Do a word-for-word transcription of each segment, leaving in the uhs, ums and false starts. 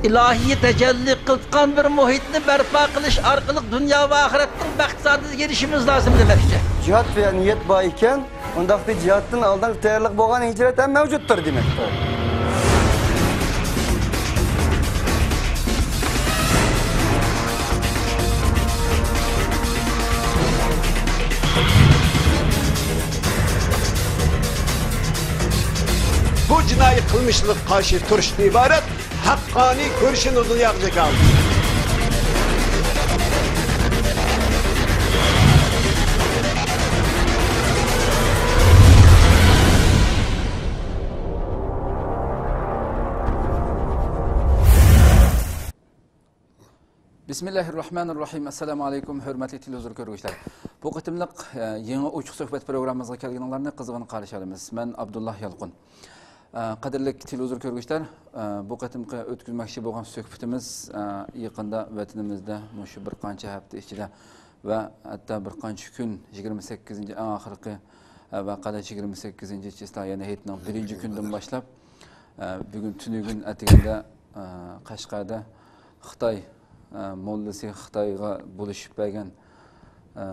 ئىلاھىي تەجەللى قىلىۋاتقان بىر مۇھىتنى بەرپا قىلىش ئارقىلىق دۇنيا ۋە ئاخىرەتنىڭ بەخت سائادىتىگە ئېرىشىشىمىز لازىم دېمەكچى. جىھاد ۋە نىيەت بار ئىكەن، ئۇنداقتا جىھادتىن ئالدىنقى تەييارلىق بولغان ھىجرەت ھەم مەۋجۇتتۇر دېمەكتۇر. بۇ جىنايى قىلمىشلىققا قارشى تۇرۇشتىن ئىبارەت ھەققانىي كۈرىشىنى دۇنياغا جاكارلىدى. بىسمىللاھىررەھمانىررەھىم. ئەسسالامۇ ئەلەيكۇم، ھۆرمەتلىك تېلېۋىزور كۆرگۈچىلەر. بۇ قېتىملىق، ئە، يېڭى ئوچۇق سۆھبەت پروگراممىمىزغا كەلگىنىڭلارنى قىزغىن قارشى ئالىمىز. مەن ئابدۇللا يالقۇن. ئە، قەدىرلىك تېلېۋىزور كۆرگۈچىلەر، ئە، بۇ قېتىمقى ئۆتكۈزمەكچى بولغان سۆھبىتىمىز، ئە، يېقىندا ۋەتىنىمىزدە مۇشۇ بىر قانچە ھەپتە ئىچىدە ۋە ھەتتا بىر قانچە كۈن، يىگىرمە سەككىزىنچى، ئەڭ ئاخىرقى، ئە، ۋەقەدە يىگىرمە سەككىزىنچى چىسلا، يەنى ھېيتنىڭ بىرىنچى كۈنىدىن باشلاپ، ئە، بۈگۈن تۈنۈگۈن ئەتىگەندە، ئە، قەشقەردە خىتاي، ئە، موللىسى خىتايغا بولۇشۇپ بەرگەن، ئە،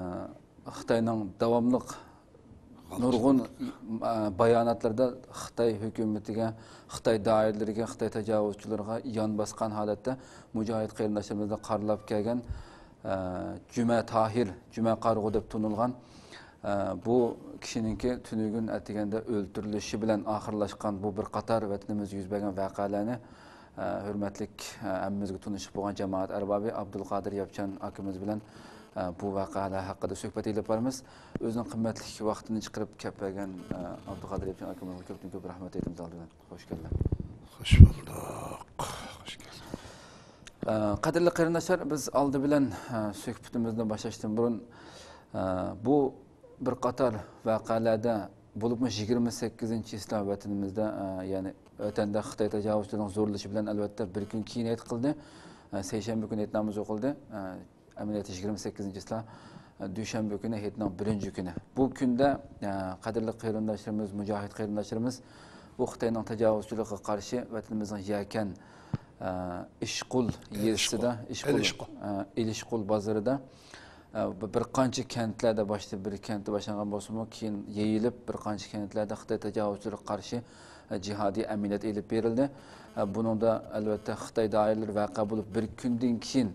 خىتاينىڭ داۋاملىق نۇرغۇن، ئە، باياناتلىرىدا خىتاي ھۆكۈمىتىگە، خىتاي دائىرىلىرىگە، خىتاي تاجاۋۇزچىلىرىغا يان باسقان ھالەتتە مۇجاھىد قېرىنداشلىرىمىزنى قارىلاپ كەلگەن، ئە، جۈمە تاھىر، جۈمە قارىغۇ دەپ تونۇلغان، ئە، بۇ كىشىنىڭكى تۈنۈگۈن ئەتىگەندە ئۆلتۈرۈلۈشى بىلەن ئاخىرلاشقان بۇ بىر قاتار ۋەتىنىمىزدە يۈز بەرگەن ۋەقەلەرنى، ئە، ھۆرمەتلىك، ئە، ھەممىمىزگە تونۇشلۇق بولغان جامائەت ئەربابى ئابدۇلقادىر ياپچان ئاكىمىز بىلەن، ئە، بۇ ۋەقەلەر ھەققىدە سۆھبەت ئېلىپ بارىمىز. ئۆزىنىڭ قىممەتلىك ۋاقتىنى چىقىرىپ كەپ بەرگەن، ئە، ئابدۇقادىر ياپچان ئاكىمىزغا كۆپتىن كۆپ رەھمەت ئېيتىمىز ئالدى بىلەن. خوش كەلدىڭ. خوش بولدۇق. خوش كەلدىڭ. ئە، قەدىرلىك قېرىنداشلار، بىز ئالدى بىلەن، ئە، سۆھبىتىمىزنى باشلاشتىن بۇرۇن، ئە، بۇ بىر قاتار ۋەقەلەردە، بولۇپمۇ يىگىرمە سەككىزىنچى چىسلا ۋەتىنىمىزدە، ئە، يەنى ۋەتەندە خىتاي تاجاۋۇزچىلىرىنىڭ زورلىشى بىلەن، ئەلۋەتتە، بىر كۈن كېيىن ھېيت قىلدى. ئە، سەيشەنبە كۈنى ھېيتنامىز ئوقۇلدى. ئە، ئەمەلىيەتتە يىگىرمە سەككىزىنچى چىسلا، ئە، دۈشەنبە كۈنى، ھېيتنىڭ بىرىنچى كۈنى. بۇ كۈندە، ئە، قەدىرلىك قېرىنداشلىرىمىز، مۇجاھىد قېرىنداشلىرىمىز بۇ خىتاينىڭ تاجاۋۇزچىلىقىغا قارشى ۋەتىنىمىزنىڭ يەكەن، ئە، ئىشقۇل يېزىسىدا، ئىشقۇل، ئىشقۇل. ئە، ئېلىشقۇل بازىرىدا، ئە، بىر، بىر قانچە كەنتلەردە، باشتا بىر كەنتتە باشلانغان بولسىمۇ، كېيىن يېيىلىپ، بىر قانچە كەنتلەردە خىتاي تاجاۋۇزچىلىرىغا قارشى، ئە، جىھادىي ئەمەلىيەت ئېلىپ بېرىلدى. ئە، بۇنىڭدا، ئەلۋەتتە، خىتاي دائىرىلىرى ۋەقە بولۇپ، بىر كۈندىن كېيىن،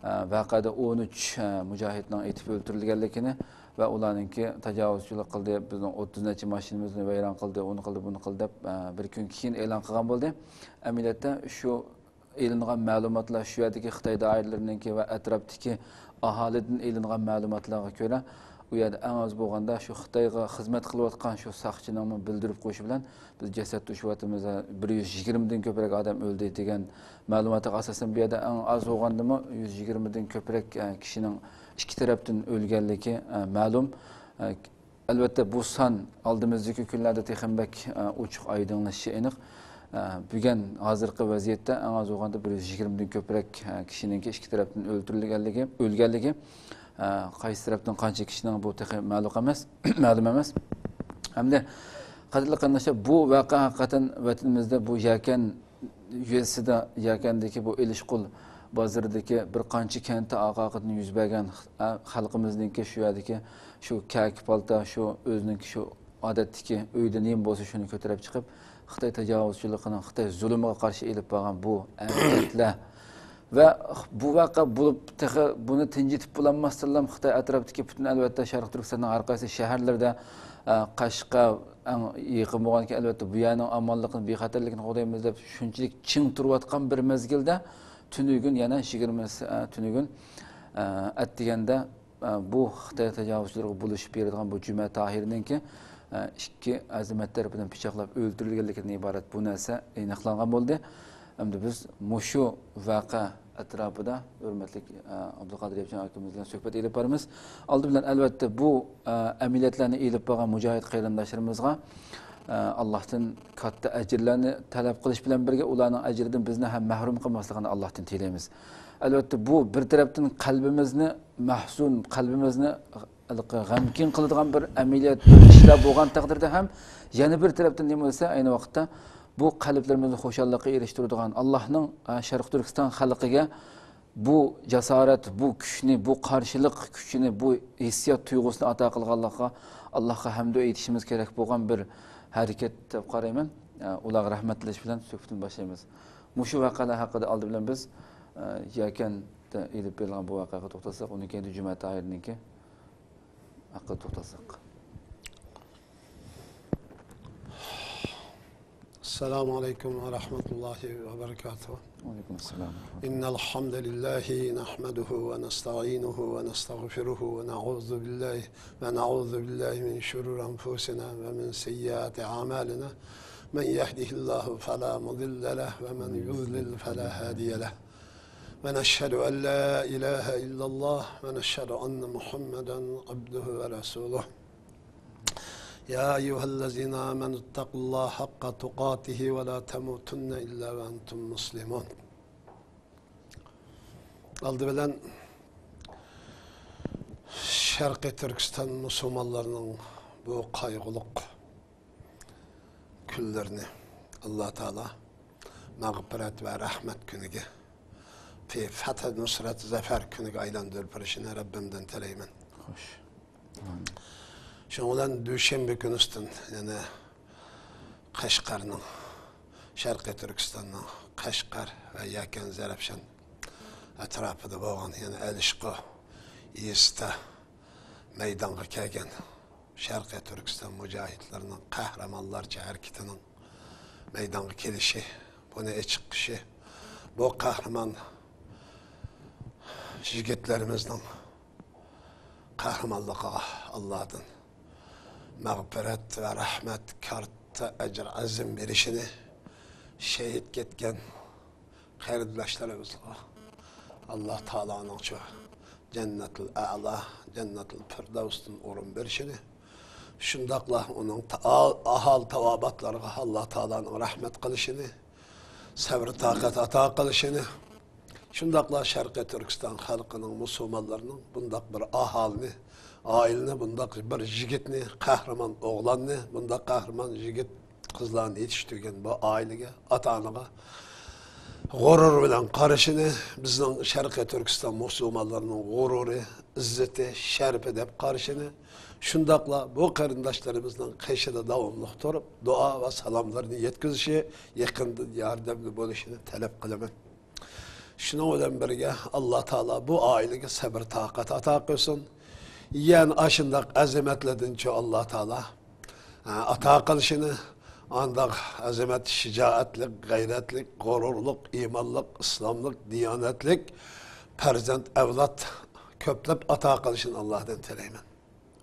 ئە، ۋەقەدە ئون ئۈچ، ئە، مۇجاھىدنىڭ ئېتىپ ئۆلتۈرۈلگەنلىكىنى ۋە ئۇلارنىڭكى تاجاۋۇزچىلىق قىلدى، بىزنىڭ ئوتتۇز نەچچە ماشىنىمىزنى ۋەيران قىلدى، ئۇنى قىلدى، بۇنى قىلدى دەپ، ئە، بىر كۈن كېيىن ئېلان قىلغان بولدى. ئەمەلىيەتتە، شۇ ئېلىنغان مەلۇماتلار، شۇ يەردىكى خىتاي دائىرىلىرىنىڭكى ۋە ئەتراپتىكى ئاھالىدىن ئېلىنغان مەلۇماتلارغا كۆرە، ئۇ يەردە ئەڭ ئاز بولغاندا شۇ خىتايغا خىزمەت قىلىۋاتقان شۇ ساقچىنىڭمۇ بىلدۈرۈپ قويۇشى بىلەن، بىز جەسەت توشۇۋاتىمىز، بىر يۈز يىگىرمىدىن كۆپرەك ئادەم ئۆلدى دېگەن مەلۇماتقا ئاساسەن، بۇ يەردە ئەڭ ئاز بولغاندىمۇ يۈز يىگىرمىدىن كۆپرەك، ئە، كىشىنىڭ ئىككى تەرەپتىن ئۆلگەنلىكى، ئە، مەلۇم. ئە، ئەلۋەتتە، بۇ سان ئالدىمىزدىكى كۈنلەردە تېخىمۇ بەك، ئە، ئوچۇق ئايدىڭلىشىشى ئېنىق. ئە، بۈگۈن ھازىرقى ۋەزىيەتتە ئەڭ ئاز بولغاندا بىر يۈز يىگىرمىدىن كۆپرەك، ئە، كىشىنىڭكى ئىككى تەرەپتىن ئۆلتۈرۈلگەنلىكى، ئۆلگەنلىكى، ئە، قايسى تەرەپتىن قانچە كىشىنىڭ بۇ تېخى مەلۇم ئەمەس، مەلۇم ئەمەس. ھەمدە قەدىرلىك قېرىنداشلار، بۇ ۋەقە ھەقىقەتەن ۋەتىنىمىزدە بۇ يەكەن يېزىسىدا، يەكەندىكى بۇ ئېلىشقۇل بازىرىدىكى بىر قانچە كەنتتە ئارقا-ئارقىدىن يۈز بەرگەن، ئە، خەلقىمىزنىڭكى شۇ يەردىكى شۇ كەكە پالتا، شۇ ئۆزىنىڭكى شۇ ئادەتتىكى ئۆيدە نېمە بولسا شۇنى كۆتۈرۈپ چىقىپ، خىتاي تاجاۋۇزچىلىقىنىڭ، خىتاي زۇلۇمىغا قارشى ئېلىپ بارغان بۇ ھەرىكەتلەر ۋە بۇ ۋەقە بولۇپ، تېخى بۇنى تىنجىتىپ بولالماستىنلا، خىتاي ئەتراپتىكى پۈتۈن، ئەلۋەتتە، شەرقىي تۈركىستاننىڭ ھەر قايسى شەھەرلىرىدە، ئە، قەشقەر، ئەڭ يېقىن بولغاندىكىن، ئەلۋەتتە، بۇ يەرنىڭ ئامانلىقىنى، بىخەتەرلىكىنى قوغدايمىز دەپ شۇنچىلىك چىڭ تۇرۇۋاتقان بىر مەزگىلدە، تۈنۈگۈن يەنە يىگىرمە، ئە، تۈنۈگۈن، ئە، ئەتىگەندە، ئە، بۇ خىتاي تاجاۋۇزچىلىرىغا بولۇشۇپ بېرىدىغان بۇ جۈمە تاھىرنىڭكى، ئە، ئىككى ئەزىمەت تەرىپىدىن پىچاقلاپ ئۆلتۈرۈلگەنلىكىدىن ئىبارەت بۇ نەرسە ئېنىقلانغان بولدى. ئەمدى بىز مۇشۇ ۋەقە ئەتراپىدا ھۆرمەتلىك، ئە، ئابدۇلقادىر ياپچان ئاكىمىز بىلەن سۆھبەت ئېلىپ بارىمىز. ئالدى بىلەن، ئەلۋەتتە، بۇ، ئە، ئەمەلىيەتلەرنى ئېلىپ بارغان مۇجاھىد قېرىنداشلىرىمىزغا، ئە، ئاللاھتىن كاتتا ئەجىرلەرنى تەلەپ قىلىش بىلەن بىرگە، ئۇلارنىڭ ئەجرىدىن بىزنى ھەم مەھرۇم قىلماسلىقىنى ئاللاھتىن تىلەيمىز. ئەلۋەتتە، بۇ بىر تەرەپتىن قەلبىمىزنى مەھزۇن، قەلبىمىزنى ھېلىقى غەمكىن قىلىدىغان بىر ئەمەلىيەت، بىر ئىشلار بولغان تەقدىردە ھەم، يەنە بىر تەرەپتىن نېمە دېسە، ئەينى ۋاقىتتا بۇ قەلبلىرىمىزنى خۇشاللىققا ئېرىشتۈرىدىغان، ئاللاھنىڭ، ئە، شەرقىي تۈركىستان خەلقىگە بۇ جاسارەت، بۇ كۈچنى، بۇ قارشىلىق كۈچىنى، بۇ ھېسسىيات تۇيغۇسىنى ئاتا قىلغانلىقىغا ئاللاھقا ھەمدۇ ئېيتىشىمىز كېرەك بولغان بىر ھەرىكەت دەپ قارايمەن. ئە، ئۇلارغا رەھمەت تىلەش بىلەن سۆھبىتىمىزنى باشلايمىز. مۇشۇ ۋەقەلەر ھەققىدە ئالدى بىلەن بىز، ئە، يەكەندە ئېلىپ بېرىلغان بۇ ۋەقەگە توختالساق، ئۇنىڭ كەينىدە جۈمە تاھىرنىڭكى ھەققىدە توختالساق. السلام عليكم ورحمة الله وبركاته. وعليكم السلام. إن الحمد لله نحمده ونستعينه ونستغفره ونعوذ بالله، ونعوذ بالله من شرور أنفسنا ومن سيئات أعمالنا. من يهده الله فلا مضل له ومن يضلل فلا هادي له. ونشهد أن لا إله إلا الله ونشهد أن محمدا عبده ورسوله. يا أيها الذين آمنوا اتقوا الله حق تقاته ولا تموتن إلا وأنتم مسلمون. ئالدى بىلەن شەرقىي تۈركىستان مۇسۇلمانلىرىنىڭ بۇ قايغۇلۇق كۈنلىرىنى ئاللا تائالا مەغپىرەت ۋە رەھمەت كۈنىگە، پى-، پەتھ، نۇسرەت، زەفەر كۈنىگە ئايلاندۇرۇپ بېرىشىنى رەببىمدىن تىلەيمەن. خوش. شۇنىڭ بىلەن دۈشەنبە كۈنى ئۈستۈن، يەنى قەشقەرنىڭ، شەرقىي تۈركىستاننىڭ قەشقەر ۋە يەكەن زەرەپشان ئەتراپىدا بولغان، يەنى ئەلىشقۇ يېزىسىدا مەيدانغا كەلگەن شەرقىي تۈركىستان مۇجاھىدلىرىنىڭ قەھرىمانلارچە ھەرىكىتىنىڭ مەيدانغا كېلىشى، بۇنى ئېچىقلىشى، بۇ قەھرىمان يىگىتلىرىمىزنىڭ قەھرىمانلىقىغا ئاللادىن مەغپىرەت ۋە رەھمەت، كاتتا ئەجر ئەزىم بېرىشىنى، شېھىت كەتكەن قېرىنداشلىرىمىزغا ئاللا تائالانىڭچۇ جەننەتۇل ئەلا، جەننەتۇل پىردەۋستىن ئورۇن بېرىشىنى، شۇنداقلا ئۇنىڭ تا-، ئاھال تاۋابىئاتلىرىغا ئاللا تائالانىڭ رەھمەت قىلىشىنى، سەۋر تاقەت ئاتا قىلىشىنى، شۇنداقلا شەرقىي تۈركىستان خەلقىنىڭ، مۇسۇلمانلىرىنىڭ بۇنداق بىر ئاھالىنى، ئائىلىنى، بۇنداق بىر يىگىتنى، قەھرىمان ئوغلاننى، بۇنداق قەھرىمان يىگىت قىزلارنى يېتىشتۈرگەن بۇ ئائىلىگە، ئاتا-ئانىغا غۇرۇر بىلەن قارىشىنى، بىزنىڭ شەرقىي تۈركىستان مۇسۇلمانلىرىنىڭ غۇرۇرى، ئىززىتى، شەرىپى دەپ قارىشىنى، شۇنداقلا بۇ قېرىنداشلىرىمىزنىڭ قېشىدا داۋاملىق تۇرۇپ، دۇئا ۋە سالاملىرىنى يەتكۈزۈشى، يېقىندىن ياردەمدە بولۇشىنى تەلەپ قىلىمەن. شۇنىڭ بىلەن بىرگە، ئاللا تائالا بۇ ئائىلىگە سەبر تاقەت ئاتا قىلسۇن. يەنە ئاشۇنداق ئەزىمەتلەردىنچۇ ئاللا تائالا، ئە، ئاتا قىلىشىنى، ئانداق ئەزىمەت، شىجائەتلىك، غەيرەتلىك، غۇرۇرلۇق، ئىمانلىق، ئىسلاملىق، دىيانەتلىك پەرزەنت، ئەۋلاد كۆپلەپ ئاتا قىلىشىنى ئاللادىن تىلەيمەن.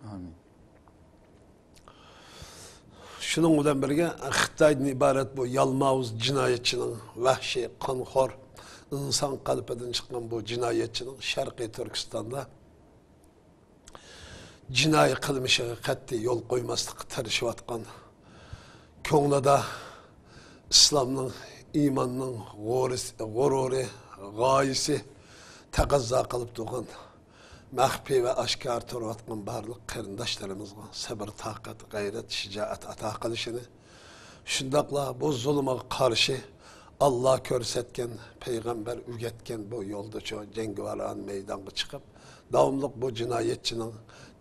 ئامىن. شۇنىڭ بىلەن بىرگە، خىتايدىن ئىبارەت بۇ يالماۋۇز جىنايەتچىنىڭ، ۋەھشىي، قانخور، ئىنسان قەلبىدىن چىققان بۇ جىنايەتچىنىڭ شەرقىي تۈركىستاندا جىنايى قىلمىشىغا قەتئىي يول قويماسلىققا تىرىشىۋاتقان، كۆڭلىدە ئىسلامنىڭ، ئىماننىڭ غورىس-، غۇرۇرى، غايىسى تەقەززا قىلىپ تۇرغان، مەخپىي ۋە ئاشكارا تۇرۇۋاتقان بارلىق قېرىنداشلىرىمىزغا سەبر، تاقەت، غەيرەت، شىجائەت ئاتا قىلىشىنى، شۇنداقلا بۇ زۇلۇمغا قارشى ئاللا كۆرسەتكەن، پەيغەمبەر ئۆگەتكەن بۇ يولدىچۇ جەڭگىۋارانە مەيدانغا چىقىپ، داۋاملىق بۇ جىنايەتچىنىڭ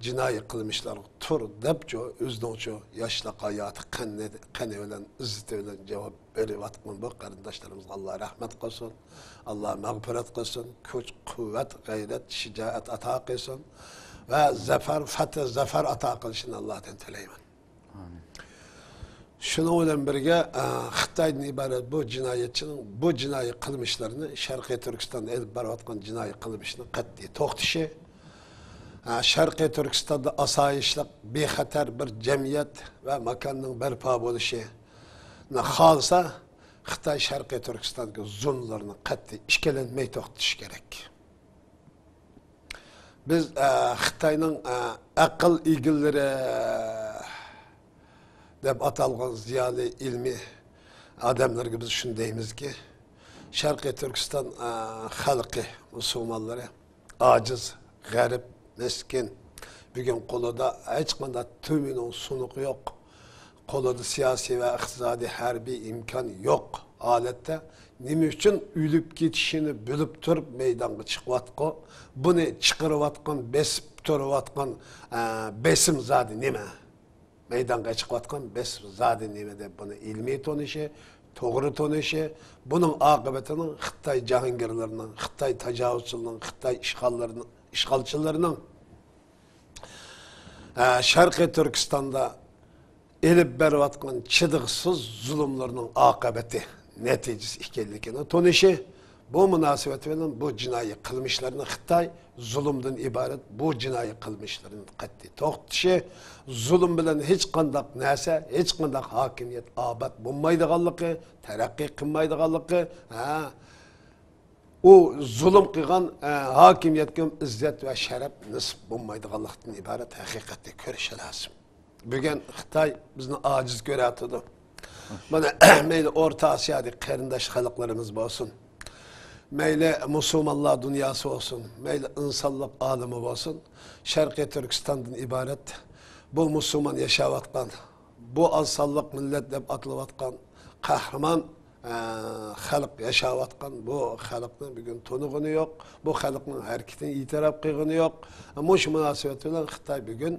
جىنايى قىلمىشلارغا تۇر دەپچۇ، ئۆزىنىڭچۇ ياشلىق ھاياتى قېنى، قېنى بىلەن، ئىززىتى بىلەن جاۋاب بېرىۋاتقان بۇ قېرىنداشلىرىمىزغا ئاللا رەھمەت قىلسۇن، ئاللا مەغپىرەت قىلسۇن، كۈچ، قۇۋۋەت، غەيرەت، شىجائەت ئاتا قىلسۇن ۋە زەپەر، فەتھ، زەپەر ئاتا قىلىشىنى ئاللادىن تىلەيمەن. ئامىن. شۇنىڭ بىلەن بىرگە، ئە، خىتايدىن ئىبارەت بۇ جىنايەتچىنىڭ بۇ جىنايى قىلمىشلىرىنى، شەرقىي تۈركىستاندا ئېلىپ بېرىۋاتقان جىنايى قىلمىشىنىڭ قەتئىي توختىشى، ئە، شەرقىي تۈركىستاندا ئاسايىشلىق، بىخەتەر بىر جەمئىيەت ۋە ماكاننىڭ بەرپا بولۇشىنى خالىسا، خىتاي شەرقىي تۈركىستاندىكى زۇلۇملىرىنى قەتئىي ئىككىلەنمەي توختىتىشى كېرەك. بىز، ئە، خىتاينىڭ، ئە، ئەقىل ئىگىلىرى دەپ ئاتالغان زىيالىي ئىلمىي ئادەملەرگە بىز شۇنى دەيمىزكى، شەرقىي تۈركىستان، ئە، خەلقى، مۇسۇلمانلىرى ئاجىز، غەرىب، مىسكىن. بۈگۈن قولىدا ھېچقانداق تۈمىنىڭ سۇنۇقى يوق. قولىدا سىياسىي ۋە ئىقتىسادىي، ھەربىي ئىمكان يوق ھالەتتە نېمە ئۈچۈن ئۆلۈپ كېتىشىنى بىلىپ تۇرۇپ مەيدانغا چىقىۋاتقۇ؟ بۇنى چىقىرىۋاتقان، بېسىپ تۇرۇۋاتقان، ئە، بېسىم زادى نېمە؟ مەيدانغا چىقىۋاتقان بېسىم زادى نېمە دەپ بۇنى ئىلمىي تونۇشى، توغرا تونۇشى، بۇنىڭ ئاقىۋىتىنىڭ خىتاي جاھانگىرلىرىنىڭ، خىتاي تاجاۋۇزچىلىرىنىڭ، خىتاي ئىشغاللىرىنىڭ، ئىشغالچىلىرىنىڭ، ئە، شەرقىي تۈركىستاندا ئېلىپ بېرىۋاتقان چىدىغۇسىز زۇلۇملىرىنىڭ ئاقىۋىتى، نەتىجىسى ئىكەنلىكىنى تونۇشى، بۇ مۇناسىۋەت بىلەن بۇ جىنايى قىلمىشلارنى خىتاي زۇلۇمدىن ئىبارەت بۇ جىنايى قىلمىشلىرىنى قەتئىي توختىتىشى، زۇلۇم بىلەن ھېچقانداق نەرسە، ھېچقانداق ھاكىمىيەت ئاباد بولمايدىغانلىقى، تەرەققىي قىلمايدىغانلىقى، ھە، ئۇ زۇلۇم قىلغان، ئە، ھاكىمىيەتكە ئىززەت ۋە شەرەپ نېسىپ بولمايدىغانلىقتىن ئىبارەت ھەقىقەتنى كۆرۈشى لازىم. بۈگۈن خىتاي بىزنى ئاجىز كۆرۈۋاتىدۇ. مانا، مەيلى ئورتا ئاسىيادىكى قېرىنداش خەلقلىرىمىز بولسۇن، مەيلى مۇسۇلمانلار دۇنياسى بولسۇن، مەيلى ئىنسانلىق ئالىمى بولسۇن، شەرقىي تۈركىستاندىن ئىبارەت بۇ مۇسۇلمان ياشاۋاتقان، بۇ ئاز سانلىق مىللەت دەپ ئاتىلىۋاتقان قەھرىمان، ئە، خەلق ياشاۋاتقان بۇ خەلقنى بۈگۈن تونۇغىنى يوق، بۇ خەلقنىڭ ھەرىكىتىنى ئېتىراپ قىلغىنى يوق. مۇشۇ مۇناسىۋەت بىلەن خىتاي بۈگۈن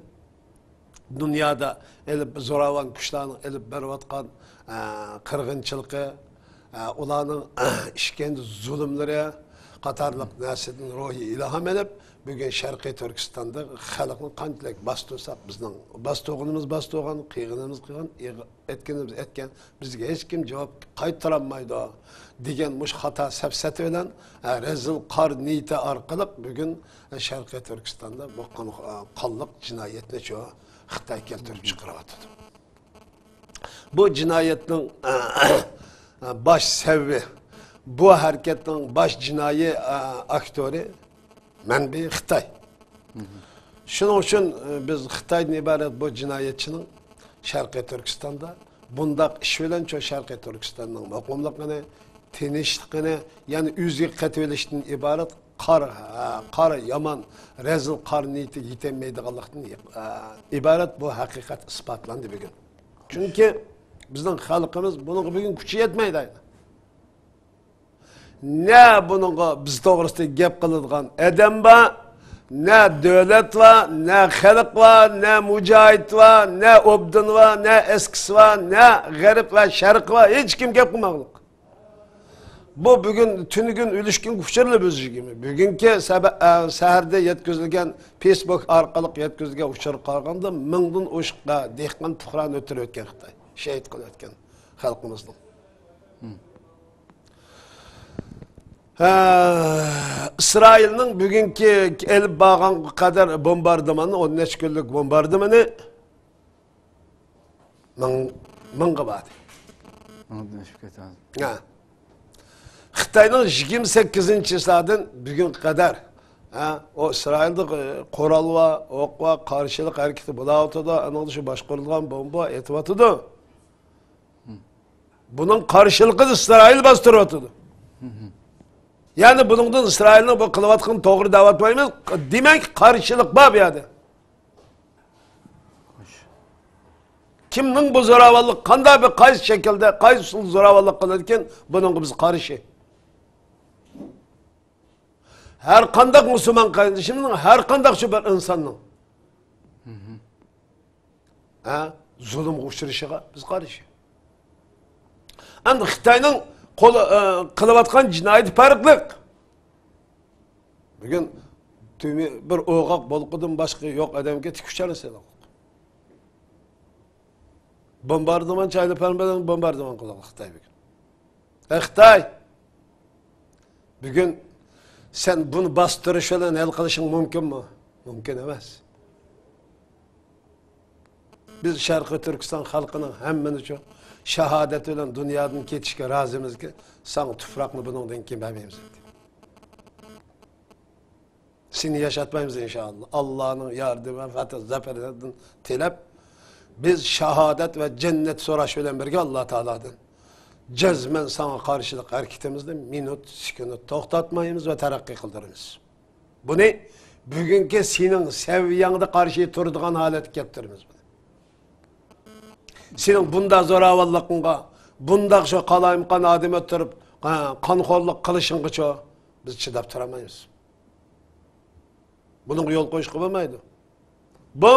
دۇنيادا ئېلىپ زوراۋان كۈچلەرنىڭ ئېلىپ بېرىۋاتقان، ئە، قىرغىنچىلىقى، ئە، ئۇلارنىڭ ئىشكەنجە زۇلۇملىرى قاتارلىق نەرسىدىن روھىي ئىلھام ئېلىپ، بۈگۈن شەرقىي تۈركىستاندا خەلقنى قانچىلىك باستۇرساق، بىزنىڭ باستۇرغىنىمىز باستۇرغان، قىلغىنىمىز قىلغان، ئېغ-، ئەتكىنىمىز ئەتكەن، بىزگە ھېچكىم جاۋاب قايتۇرالمايدۇ دېگەن مۇشۇ خاتا سەپسەتە بىلەن، ئە، رەزىل قار نىيىتى ئارقىلىق بۈگۈن، ئە، شەرقىي تۈركىستاندا بۇ قان-، ئە، قانلىق جىنايەتنى شۇ خىتاي كەلتۈرۈپ چىقىرىۋاتىدۇ. بۇ جىنايەتنىڭ، ئە، باش سەۋەبى، بۇ ھەرىكەتنىڭ باش جىنايى، ئە، ئاكتيورى مەنبىي خىتاي. شۇنىڭ ئۈچۈن، ئە، بىز خىتايدىن ئىبارەت بۇ جىنايەتچىنىڭ شەرقىي تۈركىستاندا بۇنداق ئىش بىلەن شۇ شەرقىي تۈركىستاننىڭ مۇقىملىقىنى، تىنچلىقىنى، يەنى ئۆزىگە قېتىۋېلىشتىن ئىبارەت قارا، ھە، قارا يامان، رەزىل قارا نىيىتىگە يېتەلمەيدىغانلىقتىن، ئە، ئىبارەت بۇ ھەقىقەت ئىسپاتلاندى بۈگۈن. چۈنكى بىزنىڭ خەلقىمىز بۇنىڭغا بۈگۈن كۈچى يەتمەيدۇ. نە بۇنىڭغا بىز توغرىسىدا گەپ قىلىدىغان ئادەم بار، نە دۆلەت بار، نە خەلق بار، نە مۇجاھىد بار، نە ئوبدان بار، نە ئەسكىسى بار، نە غەرب ۋە شەرق بار، ھېچكىم گەپ قىلماقلىق. بۇ بۈگۈن تۈنۈگۈن ئۆلۈشكۈن ئۇچۇرلا بۈزۈشكىمۇ. بۈگۈنكى سەبە-، ئە، سەھەردە يەتكۈزۈلگەن، فېيسبۇك ئارقىلىق يەتكۈزۈلگەن ئۇچۇرغا قارىغاندا، مىڭدىن ئوشۇق، ئە، دېھقان پۇقرانى ئۆلتۈرۈۋەتكەن خىتاي، شېھىت قىلىۋەتكەن خەلقىمىزنىڭ. ھە، ئىسرائىلنىڭ بۈگۈنكى ئېلىپ بارغانغا قەدەر بومباردىمانى، ئون نەچچە كۈنلۈك بومباردىمانى مىڭ، مىڭغا باردى. مىڭدىن ئېشىپ كېتىۋاتىدۇ. ھە. خىتاينىڭ يىگىرمە سەككىزىنچى چىسلادىن بۈگۈنگە قەدەر، ھە، ئۇ ئىسرائىلدا قورال بار، ئوق بار، قارشىلىق ھەرىكىتى بولاۋاتىدۇ، ئانىڭدا شۇ باشقۇرۇلغان بومبا ئېتىۋاتىدۇ. بۇنىڭ قارشىلىقىنى ئىسرائىل باستۇرۇۋاتىدۇ. يەنى بۇنىڭدىن ئىسرائىلنىڭ بۇ قىلىۋاتقىنى توغرا دەۋاتمايمىز. دېمەك، قارشىلىق بار بۇ يەردە. كىمنىڭ بۇ زوراۋانلىق، قانداق بىر، قايسى شەكىلدە، قايسى ئۇسۇلدا زوراۋانلىق قىلىدىكىن، بۇنىڭغا بىز قارشى. ھەر قانداق مۇسۇلمان قېرىندىشىمىزنىڭ، ھەر قانداق شۇ بىر ئىنساننىڭ، ھە، زۇلۇمغا ئۇچرىشىغا بىز قارشى. ئەمدى خىتاينىڭ قول-، ئە، قىلىۋاتقان جىنايىتى پەرقلىق. بۈگۈن تۈمى بىر ئوغاق بولقىدىن باشقا يوق ئادەمگە تىك ئۇچار سېلىق. بومباردىمان، چاينا پەن بىلەن بومباردىمان قىلغان خىتاي بۈگۈن. ئەي خىتاي! بۈگۈن سەن بۇنى باستۇرۇش بىلەن ھەل قىلىشىڭ مۇمكىنمۇ؟ مۇمكىن ئەمەس. بىز شەرقىي تۈركىستان خەلقىنىڭ ھەممىنى شۇ شاھادەت بىلەن دۇنيادىن كېتىشكە رازىمىزكى، ساڭا تۇپراقنى بۇنىڭدىن كېيىن بەرمەيمىز دېدى. سېنى ياشاتمايمىز ئىنشائاللا. ئاللانىڭ ياردىمى ۋە پەتھى زەپەرلەردىن تىلەپ، بىز شاھادەت ۋە جەننەت سوراش بىلەن بىرگە ئاللا تائالادىن جەزمەن ساڭا قارشىلىق ھەرىكىتىمىزنى مىنۇت، سېكۇنت توختاتمايمىز ۋە تەرەققىي قىلدۇرىمىز. بۇنى بۈگۈنكى سېنىڭ سەۋىيەڭدە قارشى تۇرىدىغان ھالەتكە كەلتۈرىمىز بۇنى. سېنىڭ بۇنداق زوراۋانلىقىڭغا، بۇنداق شۇ قالايمىقان ئادەم ئۆلتۈرۈپ، ھە، قانخورلۇق قىلىشىڭغىچۇ بىز چىداپ تۇرالمايمىز. بۇنىڭغا يول قويۇشقا بولمايدۇ. بۇ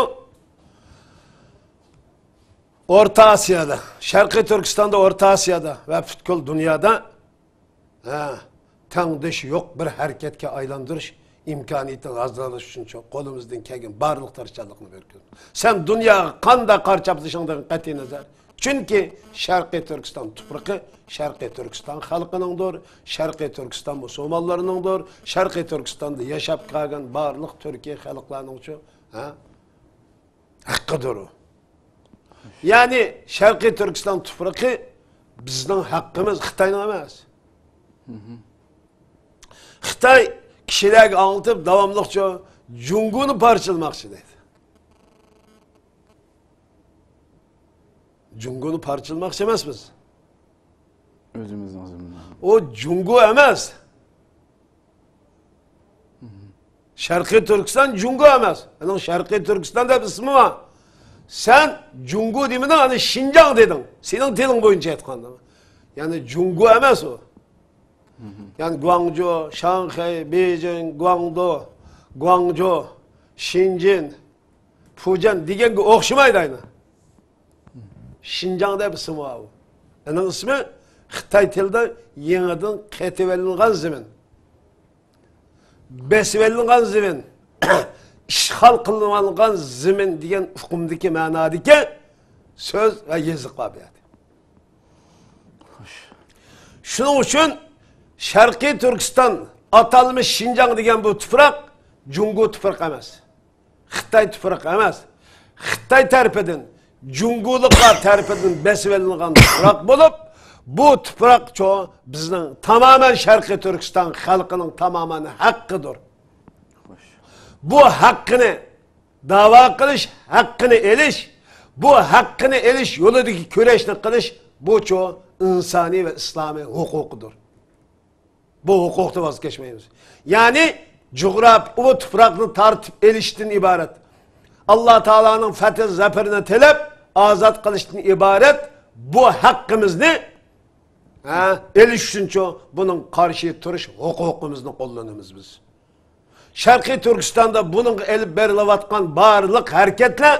ئورتا ئاسىيادا، شەرقىي تۈركىستاندا، ئورتا ئاسىيادا ۋە پۈتكۈل دۇنيادا، ھە، تەڭدىشى يوق بىر ھەرىكەتكە ئايلاندۇرۇش ئىمكانىيىتىنى ھازىرلاش ئۈچۈن شۇ قولىمىزدىن كەلگەن بارلىق تىرىشچانلىقنى بېرىپ كۆرىمىز. سەن دۇنياغا قانداق قارا چاپلىشىڭدىن قەتئىينەزەر، چۈنكى شەرقىي تۈركىستان تۇپرىقى شەرقىي تۈركىستان خەلقىنىڭدۇر، شەرقىي تۈركىستان مۇسۇلمانلىرىنىڭدۇر، شەرقىي تۈركىستاندا ياشاپ كەلگەن بارلىق تۈركىي خەلقلەرنىڭچۇ، ھە، ھەققىدۇر ئۇ. يەنى شەرقىي تۈركىستان تۇپرىقى بىزنىڭ ھەققىمىز، خىتاينىڭ ئەمەس. خىتاي كىشىلەرگە ئاڭلىتىپ داۋاملىقچۇ جۇڭگونى پارچىلىماقچى دەيدۇ. جۇڭگونى پارچىلىماقچى ئەمەسمىز. ئۆزىمىزنىڭ زېمىنىنى. ئۇ جۇڭگو ئەمەس. شەرقىي تۈركىستان جۇڭگو ئەمەس. ئۇنىڭ شەرقىي تۈركىستان دەپ ئىسمى بار. سەن جۇڭگو دېمىدىڭ، ئەنە شىنجاڭ دېدىڭ. سېنىڭ تىلىڭ بويىچە ئېيتقاندا. يەنى جۇڭگو ئەمەس ئۇ. يەنى گۇاڭجۇ، شاڭخەي، بېيجىڭ، گۇاڭدۇ، گۇاڭجۇ، شېنجېن، پۇجيەن دېگەنگە ئوخشىمايدۇ ئەنە. شىنجاڭ دەپ ئىسمى بار ئۇ. ئۇنىڭ ئىسمى خىتاي تىلىدا يېڭىدىن قېتىۋېلىنغان زېمىن، بېسىۋېلىنغان زېمىن، ئىشغال قىلىنغان زېمىن دېگەن ئۇقۇمدىكى مەنادىكى سۆز ۋە يېزىق بار بۇ يەردە. شۇنىڭ ئۈچۈن شەرقىي تۈركىستان، ئاتالمىش شىنجاڭ دېگەن بۇ تۇپراق جۇڭگو تۇپرىقى ئەمەس. خىتاي تۇپرىقى ئەمەس، خىتاي تەرىپىدىن، جۇڭگولۇقلار تەرىپىدىن بېسىۋېلىنغان تۇپراق بولۇپ، بۇ تۇپراقچۇ بىزنىڭ تامامەن شەرقىي تۈركىستان خەلقىنىڭ تامامەن ھەققىدۇر. بۇ ھەققىنى داۋا قىلىش، ھەققىنى ئېلىش، بۇ ھەققىنى ئېلىش يولىدىكى كۈرەشنى قىلىش، بۇچۇ ئىنسانىي ۋە ئىسلامىي ھوقۇقىدۇر. بۇ ھوقۇقتىن ۋاز كەچمەيمىز. يەنى جۇغراپىيە، ئۇ تۇپراقنى تارتىپ ئېلىشتىن ئىبارەت. ئاللا تائالانىڭ فەتھى زەپىرىنى تىلەپ، ئازاد قىلىشتىن ئىبارەت بۇ ھەققىمىزنى، ھە، ئېلىش ئۈچۈنچۇ بۇنىڭ قارشى تۇرۇش ھوقۇقىمىزنى قوللىنىمىز بىز. شەرقىي تۈركىستاندا بۇنىڭغا ئېلىپ بېرىلىۋاتقان بارلىق ھەرىكەتلەر،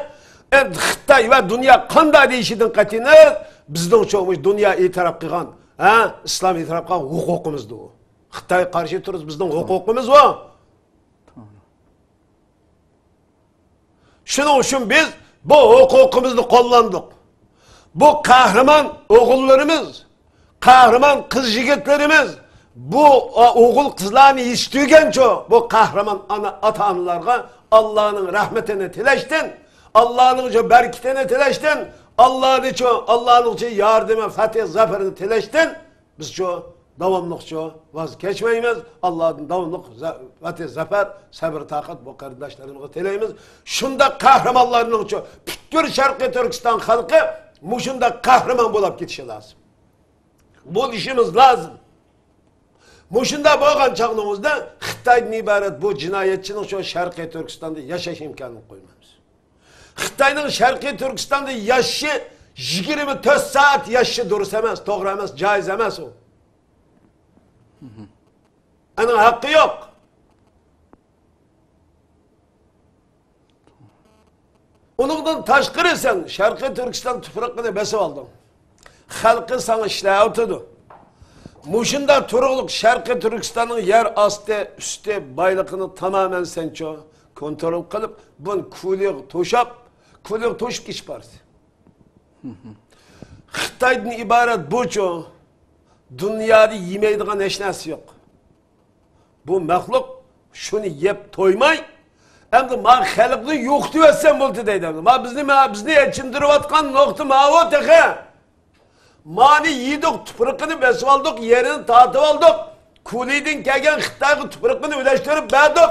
ئەمدى خىتاي ۋە دۇنيا قانداق دېيىشىدىن قەتئىينەزەر، بىزنىڭچۇ دۇنيا ئېتىراپ قىلغان، ھە، ئىسلام ئېتىراپ قىلغان ھوقۇقىمىزدۇر ئۇ. خىتايغا قارشى تۇرۇش بىزنىڭ ھوقۇقىمىز ئۇ. شۇنىڭ ئۈچۈن بىز بۇ ھوقۇقىمىزنى قوللاندۇق. بۇ قەھرىمان ئوغۇللىرىمىز، قەھرىمان قىز يىگىتلىرىمىز، بۇ، ئا، ئوغۇل قىزلارنى يېتىشتۈرگەنچۇ، بۇ قەھرىمان ئانا، ئاتا ئانىلارغا ئاللانىڭ رەھمىتىنى تىلەشتىن، ئاللانىڭچۇ بەرىكىتىنى تىلەشتىن، ئاللانىچۇ، ئاللانىڭچۇ ياردىمى، فەتھى زەپىرىنى تىلەشتىن، بىزچۇ داۋاملىقچۇ ۋاز كەچمەيمىز. ئاللادىن داۋاملىق زە-، ۋەتى زەپەر، سەبر تاقەت بۇ قېرىنداشلىرىمىزغا تىلەيمىز. شۇنداق قەھرىمانلارنىڭچۇ پۈتكۈل شەرقىي تۈركىستان خەلقى مۇشۇنداق قەھرىمان بولاپ كېتىشى لازىم. بولۇشىمىز لازىم. مۇشۇنداق بولغان چاغنىڭىزدا خىتايدىن ئىبارەت بۇ جىنايەتچىنىڭ شۇ شەرقىي تۈركىستاندا ياشاش ئىمكانىنى قويمايمىز. خىتاينىڭ شەرقىي تۈركىستاندا ياشىشى، يىگىرمە تۆت سائەت ياشىشى دۇرۇس ئەمەس، توغرا ئەمەس، جائىز ئەمەس ئۇ. ئۇنىڭ ھەققى يوق. ئۇنىڭدىن تاشقىرى سەن شەرقىي تۈركىستان تۇپرىقىنى بېسىۋالدىڭ. خەلقى ساڭا ئىشلەۋاتىدۇ. مۇشۇنداق تۇرۇقلۇق شەرقىي تۈركىستاننىڭ يەر ئاستى، ئۈستى بايلىقىنى تامامەن سەنچۇ كونترول قىلىپ، بۇنى كۇلىغا توشاپ، كۇلىغا توشۇپ كېچىپ بارىسەن. خىتايدىن ئىبارەت بۇچۇ دۇنيادا يېمەيدىغان ھېچ نەرسە يوق. بۇ مەخلۇق شۇنى يەپ تويماي، ئەمدى ما خەلقنى يوقىتىۋەتسەم بولدى دەيدۇ. ما بىزنى، ما بىزنى ئېچىندۇرۇۋاتقان نۇقتا ماۋۇ تېخى. مانى يېدۇق، تۇپرىقىنى بېسىۋالدۇق، يېرىنى تارتىۋالدۇق. كۇلىدىن كەلگەن خىتايغا تۇپرىقىنى ئۈلەشتۈرۈپ بەردۇق.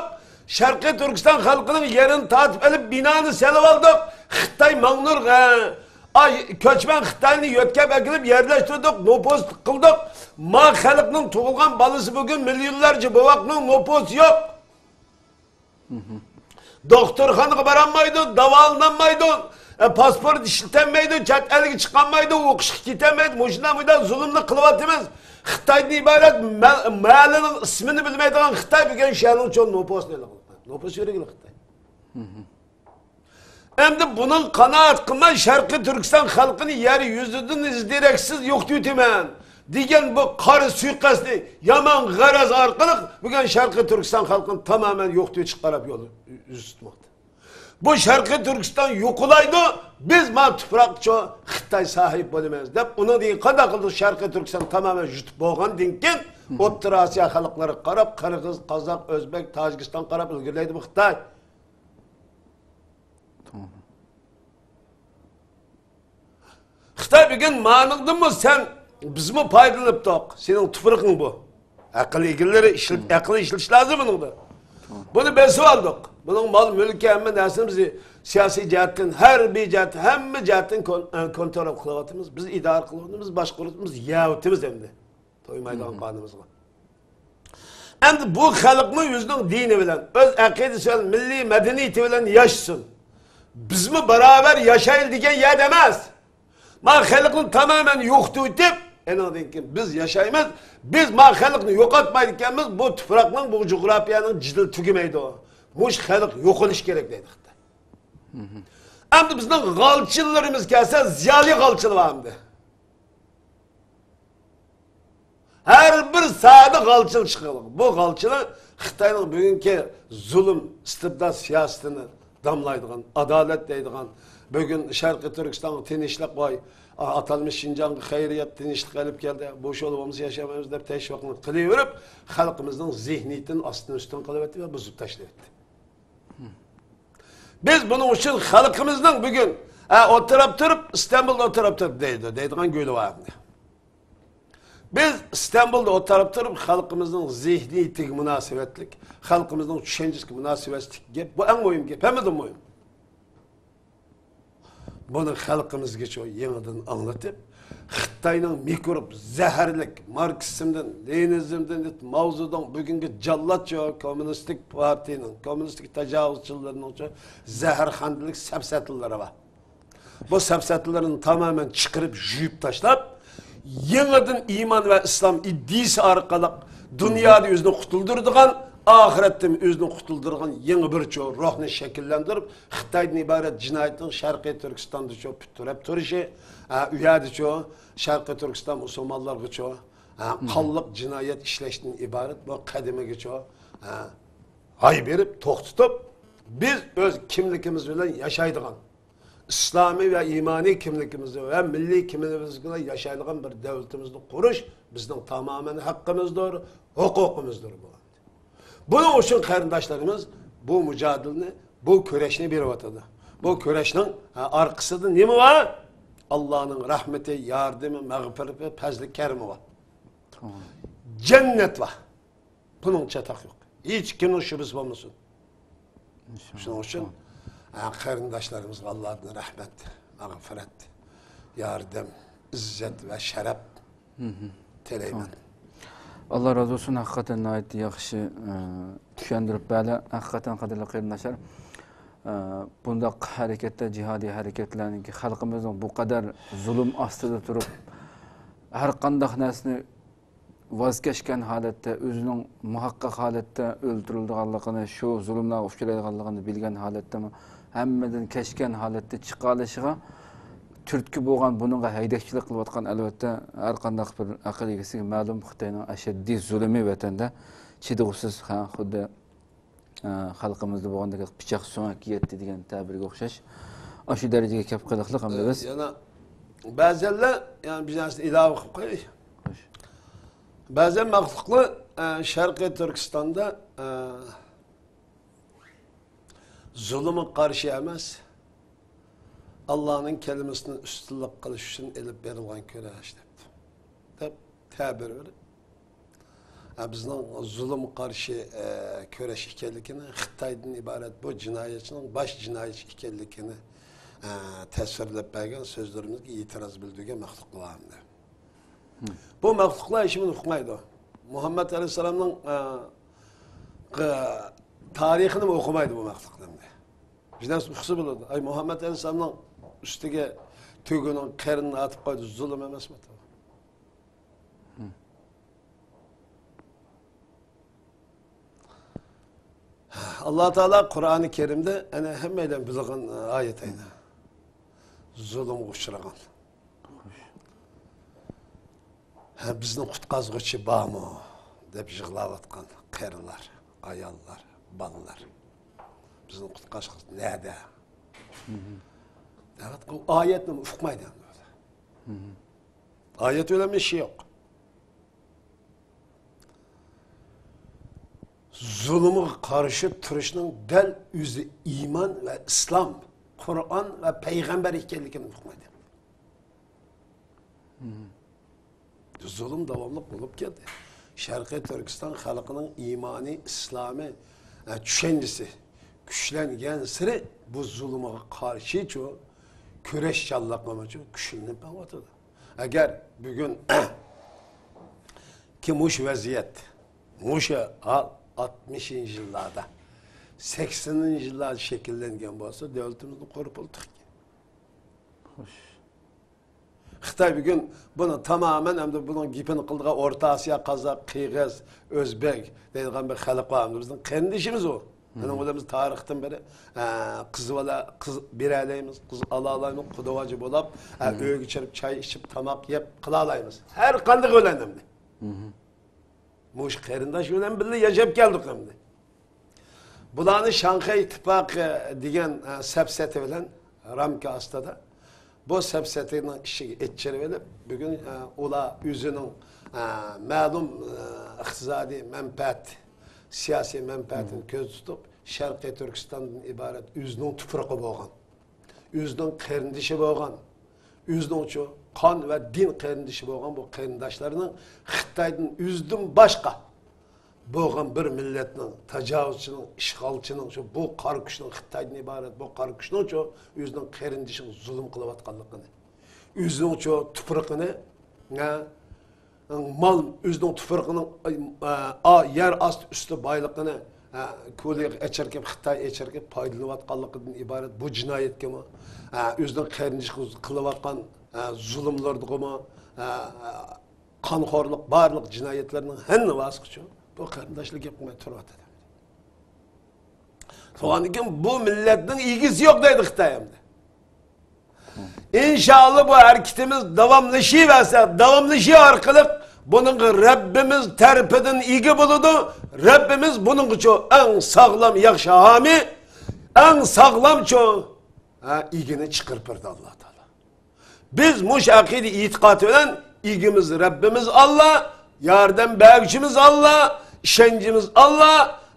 شەرقىي تۈركىستان خەلقىنىڭ يېرىنى تارتىپ ئېلىپ، بىنانى سېلىۋالدۇق. خىتاي ماڭنۇر، ئە، ئاي، كۆچمەن خىتاينى يۆتكەپ ئەكېلىپ يەرلەشتۈردۇق، نوپۇس قىلدۇق. ما خەلقنىڭ تۇغۇلغان بالىسى بۈگۈن مىليونلارچە بوۋاقنىڭ نوپۇسى يوق. دوختۇرخانىغا بارالمايدۇ، داۋالىنالمايدۇ. ئە، پاسپورت ئىشلىتەلمەيدۇ، چەت ئەلگە چىقالمايدۇ، ئوقۇشقا كېتەلمەيدۇ. مۇشۇنداق، مۇنداق زۇلۇمنى قىلىۋاتىمىز. خىتايدىن ئىبارەت مە-، مەھەللىنىڭ ئىسمىنى بىلمەيدىغان خىتاي بۈگۈن شەھەرنىڭ چوڭ نوپۇسىنى ئېلىپ، نوپۇس يۈرگىلى خىتاي. ئەمدى بۇنىڭ قانائەت قىلماي، شەرقىي تۈركىستان خەلقىنى يەر يۈزىدىن ئىز دېرەكسىز يوقىتىۋېتىمەن دېگەن بۇ قارا سۇيىقەستنى، يامان غەرەز ئارقىلىق بۈگۈن شەرقىي تۈركىستان خەلقىنى تامامەن يوقىتىۋېتىشكە قاراپ يول يۈزتۇتماقتا. بۇ شەرقىي تۈركىستان يوقىلايدۇ، بىز ما تۇپراققا خىتاي ساھىب بولىمىز دەپ، ئۇنىڭدىن كېيىن قانداق قىلدى؟ شەرقىي تۈركىستان تامامەن يۇتۇپ بولغاندىن كېيىن، ئوتتۇرا ئاسىيا خەلقلىرىگە قاراپ، قىرغىز، قازاق، ئۆزبېك، تاجىكىستانغا قاراپ ئىلگىرىلەيدۇ بۇ خىتاي. خىتاي بۈگۈن مانىڭدىنمۇ سەن، بىزمۇ پايدىلىنىپتۇق. سېنىڭ تۇپرىقىڭ بۇ. ئەقىل ئىگىلىرى ئىشلىتىپ، ئەقىل ئىشلىتىش لازىم بۇنىڭدا. بۇنى بېسىۋالدۇق. بۇنىڭ مال مۈلكى، ھەممە نەرسىنى بىز سىياسىي جەھەتتىن، ھەربىي جەھەتتىن، ھەممە جەھەتتىن كون-، ئە، كونترول قىلىۋاتىمىز. بىز ئىدارە قىلىۋاتىمىز، باشقۇرۇۋاتىمىز، يەۋاتىمىز ئەمدى. تويمايدىغان قانىمىزغا. ئەمدى بۇ خەلقمۇ ئۆزىنىڭ دىنى بىلەن، ئۆز ئەقىدىسى بىلەن، مىللىي مەدەنىيىتى بىلەن ياشىسۇن. بىزمۇ باراۋەر ياشايلى دېگەن يەردە ئەمەس. ما خەلقنى تامامەن يوقىتىۋېتىپ، ئېنىڭدىن كېيىن بىز ياشايمىز. بىز ما خەلقنى يوقاتمايدىكەنمىز، بۇ تۇپراقنىڭ، بۇ جۇغراپىيەنىڭ جېدىلى تۈگىمەيدۇ. مۇشۇ خەلق يوقىلىشى كېرەك دەيدۇ خىتاي. ئەمدى بىزنىڭ غالچىلىرىمىز كەلسە، زىيالىي غالچىلار بار ئەمدى. ھەر بىر ساھەدە غالچىل چىقىدۇ. بۇ غالچىلار خىتاينىڭ بۈگۈنكى زۇلۇم، ئىستىبدات سىياسىتىنى داملايدىغان، ئادالەت دەيدىغان، بۈگۈن شەرقىي تۈركىستانغا تىنچلىق، ۋاي، ئاتالمىش شىنجاڭغا خەيرىيەت، تىنچلىق ئېلىپ كەلدى، بۇ شولا بولمىسا ياشىيالمايمىز دەپ تەشۋىقنى قىلىۋېرىپ، خەلقىمىزنىڭ زېھنىيىتىنى ئاستىن ئۈستۈن قىلىۋەتتى ۋە بۇزۇپ تاشلىۋەتتى. بىز بۇنىڭ ئۈچۈن خەلقىمىزنىڭ بۈگۈن، ھە، ئولتۇراپ تۇرۇپ، ئىستانبۇلدا ئولتۇراپ تۇرۇپ دەيدۇ، دەيدىغان گۆلى بار ئەمدى. بىز ئىستانبۇلدا ئولتۇراپ تۇرۇپ، خەلقىمىزنىڭ زېھنىيىتىگە مۇناسىۋەتلىك، خەلقىمىزنىڭ چۈشەنچىسىگە مۇناسىۋەتلىك گەپ. بۇ ئەڭ مۇھىم گەپ، ھەممىدىن مۇھىم. بۇنى خەلقىمىزگىچۇ يېڭىدىن ئاڭلىتىپ، خىتاينىڭ مىكروب، زەھەرلىك ماركسىزمدىن، لېنىنىزمدىن، ماۋزېدۇڭ بۈگۈنكى جاللاتچۇ كوممۇنىستىك پارتىيىنىڭ، كوممۇنىستىك تاجاۋۇزچىلىرىنىڭچۇ زەھەرخەندىلىك سەپسەتىلىرى بار. بۇ سەپسەتىلىرىنى تامامەن چىقىرىپ، يۇيۇپ تاشلاپ، يېڭىدىن ئىمان ۋە ئىسلام ئىدىيىسى ئارقىلىق دۇنيادا ئۆزىنى قۇتۇلدۇرىدىغان، ئاخىرەتتىمۇ ئۆزىنى قۇتۇلدۇرىدىغان يېڭى بىرچۇ روھنى شەكىللەندۈرۈپ، خىتايدىن ئىبارەت جىنايەتنىڭ شەرقىي تۈركىستاندىچۇ پۇت تىرەپ تۇرۇشى، ھە، ئۇ يەردىچۇ شەرقىي تۈركىستان مۇسۇلمانلارغىچۇ، ھە، قانلىق جىنايەت ئىشلەشتىن ئىبارەت بۇ قەدىمىگىچۇ، ھە، ھاي بېرىپ توختىتىپ، بىز ئۆز كىملىكىمىز بىلەن ياشايدىغان، ئىسلامىي ۋە ئىمانىي كىملىكىمىز ۋە مىللىي كىملىكىمىز بىلەن ياشايدىغان بىر دۆلىتىمىزنى قۇرۇش بىزنىڭ تامامەن ھەققىمىزدۇر، ھوقۇقىمىزدۇر بۇ. بۇنىڭ ئۈچۈن قېرىنداشلىرىمىز بۇ مۇجادىلىنى، بۇ كۈرەشنى بېرىۋاتىدۇ. بۇ كۈرەشنىڭ، ھە، ئارقىسىدا نېمە بار؟ ئاللانىڭ رەھمىتى، ياردىمى، مەغپىرىتى، پەزلى، كەرىمى بار. جەننەت بار. بۇنىڭ چاتاق يوق. ھېچكىمنىڭ شۈبھىسى بولمىسۇن. شۇنىڭ ئۈچۈن، ئە، قېرىنداشلىرىمىزغا ئاللادىن رەھمەت، مەغپىرەت، ياردەم، ئىززەت ۋە شەرەپ تىلەيمەن. ئاللا رازى بولسۇن، ھەقىقەتەن ناھايىتى ياخشى، ئە، چۈشەندۈرۈپ بەردى. ھەقىقەتەن قەدىرلىك قېرىنداشلار، ئە، بۇنداق ھەرىكەتتە، جىھادىي ھەرىكەتلەرنىڭكى خەلقىمىزنىڭ بۇ قەدەر زۇلۇم ئاستىدا تۇرۇپ، ھەر قانداق نەرسىنى ۋاز كەچكەن ھالەتتە، ئۆزىنىڭ مۇھەققەق ھالەتتە ئۆلتۈرۈلىدىغانلىقىنى، شۇ زۇلۇملارغا ئۇچرايدىغانلىقىنى بىلگەن ھالەتتىمۇ، ھەممىدىن كەچكەن ھالەتتە چىقالىشىغا تۈرتكە بولغان، بۇنىڭغا ھەيدەكچىلىك قىلىۋاتقان، ئەلۋەتتە، ھەر قانداق بىر ئەقىل ئىگىسىگە مەلۇم، خىتاينىڭ ئەشەددىي زۇلۇمى ۋەتەندە چىدىغۇسىز، ھە، خۇددى ئە، خەلقىمىزدە بولغاندەك پىچاق سۆڭەككە يەتتى دېگەن تەبىرگە ئوخشاش. ئاشۇ دەرىجىگە كەپ قېلىقلىق ئەمدى بىز. يەنە بەزەنلەر، يەنە بىر نەرسىنى ئىلاۋە قىلىپ قوياي. خوش. بەزەن مەخلۇقلار، ئە، شەرقىي تۈركىستاندا، ئە، زۇلۇمغا قارشى ئەمەس، ئاللانىڭ كەلىمىسىنى ئۈستۈنلۈك قىلىش ئۈچۈن ئېلىپ بېرىلغان كۈرەش دەپتۇ. دەپ تەبىر بېرىپ، ئە، بىزنىڭ زۇلۇمغا قارشى، ئە، كۈرەش ئىكەنلىكىنى، خىتايدىن ئىبارەت بۇ جىنايەتچىنىڭ باش جىنايەتچى ئىكەنلىكىنى، ئە، تەسۋىرلەپ بەرگەن سۆزلىرىمىزگە ئېتىراز بىلدۈرگەن مەخلۇقلار بار ئەمدى. بۇ مەخلۇقلار ھېچنېمىنى ئۇقمايدۇ. مۇھەممەد ئەلەيھىسسالامنىڭ، ئە، قى-، تارىخىنىمۇ ئوقۇمايدۇ بۇ مەخلۇقلار ئەمدى. بىر نەرسە ئۇقسا بولىدۇ. ئاي، مۇھەممەد ئەلەيھىسسالامنىڭ ئۈستىگە تۆگىنىڭ قېرىنىنى ئاتىپ قويدى، زۇلۇم ئەمەسمۇ؟ ئاللا تائالا قۇرئانى كەرىمدە، ئەنە، ھەممەيلەن بىلىدىغان ئايەت ئەينى. زۇلۇمغا ئۇچرىغان. ھە، بىزنى قۇتقازغۇچى بارمۇ؟ دەپ يىغلاۋاتقان قېرىلار، ئاياللار، بالىلار. بىزنى قۇتقازغۇچى نەدە؟ دەۋاتقان ئايەتنى ئۇقمايدۇ ئەمدى. ئايەت بىلەن ئىشى يوق. زۇلۇمغا قارشى تۇرۇشنىڭ دەل ئۆزى ئىمان ۋە ئىسلام، قۇرئان ۋە پەيغەمبەر ئىكەنلىكىنى ئۇقمايدۇ. زۇلۇم داۋاملىق بولۇپ كەلدى. شەرقىي تۈركىستان خەلقىنىڭ ئىمانى، ئىسلامى، ئە، چۈشەنچىسى كۈچلەنگەنسېرى بۇ زۇلۇمغا قارشىچۇ كۈرەشچانلىقىمىچۇ كۈچلىنىپ مېڭىۋاتىدۇ. ئەگەر بۈگۈن كى مۇشۇ ۋەزىيەت، مۇشۇ ھال ئاتمىشىنچى يىللاردا، سەكسىنىنچى يىللاردا شەكىللەنگەن بولسا، دۆلىتىمىزنى قۇرۇپ بولدۇق. خوش. خىتاي بۈگۈن بۇنى تامامەن، ئەمدى بۇنىڭ گېپىنى قىلىدىغان ئورتا ئاسىيا، قازاق، قىرغىز، ئۆزبېك دەيدىغان بىر خەلق بار. ئەمدى بىزنىڭ قېرىندىشىمىز ئۇ. مېنىڭ بىلەن بىز تارىختىن بېرى، ئە، قىز بالا، قىز بېرەلەيمىز، قىز ئالالايمىز، قۇدىۋاجى بولاپ، ئە، ئۆيگە چىرىپ، چاي ئىچىپ، تاماق يەپ قىلالايمىز. ھەر قانداق بىلەن ئەمدى. مۇشۇ قېرىنداش بىلەن بىللە ياشاپ كەلدۇق ئەمدى. بۇلارنى شاڭخەي ئىتتىپاقى دېگەن، ئە، سەپسەتە بىلەن رامكا ئاستىدا بۇ سەپسەتىنىڭ ئىشىگە ئېچىرىۋېلىپ، بۈگۈن، ئە، ئۇلار ئۆزىنىڭ، ئە، مەلۇم، ئە، ئىقتىسادىي مەنپەئەت، سىياسىي مەنپەئەتىنى كۆزدە تۇتۇپ، شەرقىي تۈركىستاندىن ئىبارەت ئۆزىنىڭ تۇپرىقى بولغان، ئۆزىنىڭ قېرىندىشى بولغان، ئۆزىنىڭچۇ قان ۋە دىن قېرىندىشى بولغان بۇ قېرىنداشلارنىڭ خىتايدىن ئۆزىدىن باشقا بولغان بىر مىللەتنىڭ، تاجاۋۇزچىنىڭ، ئىشغالچىنىڭ، شۇ بۇ قارا كۈچنىڭ، خىتايدىن ئىبارەت بۇ قارا كۈچنىڭچۇ ئۆزىنىڭ قېرىندىشىغا زۇلۇم قىلىۋاتقانلىقىنى، ئۆزىنىڭچۇ تۇپرىقىنى، ھە، مال، ئۆزىنىڭ تۇپرىقىنىڭ، ئا، يەر ئاستى ئۈستى بايلىقىنى، ھە، كولىيىغا ئېچىرقىپ، خىتاي ئېچىرقىپ پايدىلىنىۋاتقانلىقىدىن ئىبارەت بۇ جىنايەتكىمۇ، ھە، ئۆزىنىڭ قېرىندىشىغا قىلىۋاتقان، ھە، زۇلۇملىرىغىمۇ، ھە، قانخورلۇق، بارلىق جىنايەتلەرنىڭ ھەممىسىچۇ بۇ قېرىنداشلار گەپ قىلماي تۇرۇۋاتىدۇ. شۇنىڭدىن كېيىن بۇ مىللەتنىڭ ئىگىسى يوق دەيدۇ خىتاي ئەمدى. ئىنشاللا بۇ ھەرىكىتىمىز داۋاملىشىۋەرسە، داۋاملىشىش ئارقىلىق بۇنىڭغا رەببىمىز تەرىپىدىن ئىگە بولىدۇ. رەببىمىز بۇنىڭغىچۇ ئەڭ ساغلام، ياخشى ھامى، ئەڭ ساغلامچۇ، ھە، ئىگىنى چىقىرىپ بېرىدۇ ئاللا تائالا. بىز مۇشۇ ئەقىدە ئېتىقادى بىلەن ئىگىمىز رەببىمىز ئاللا، ياردەم بەرگۈچىمىز ئاللا، ئىشەنچىمىز ئاللا،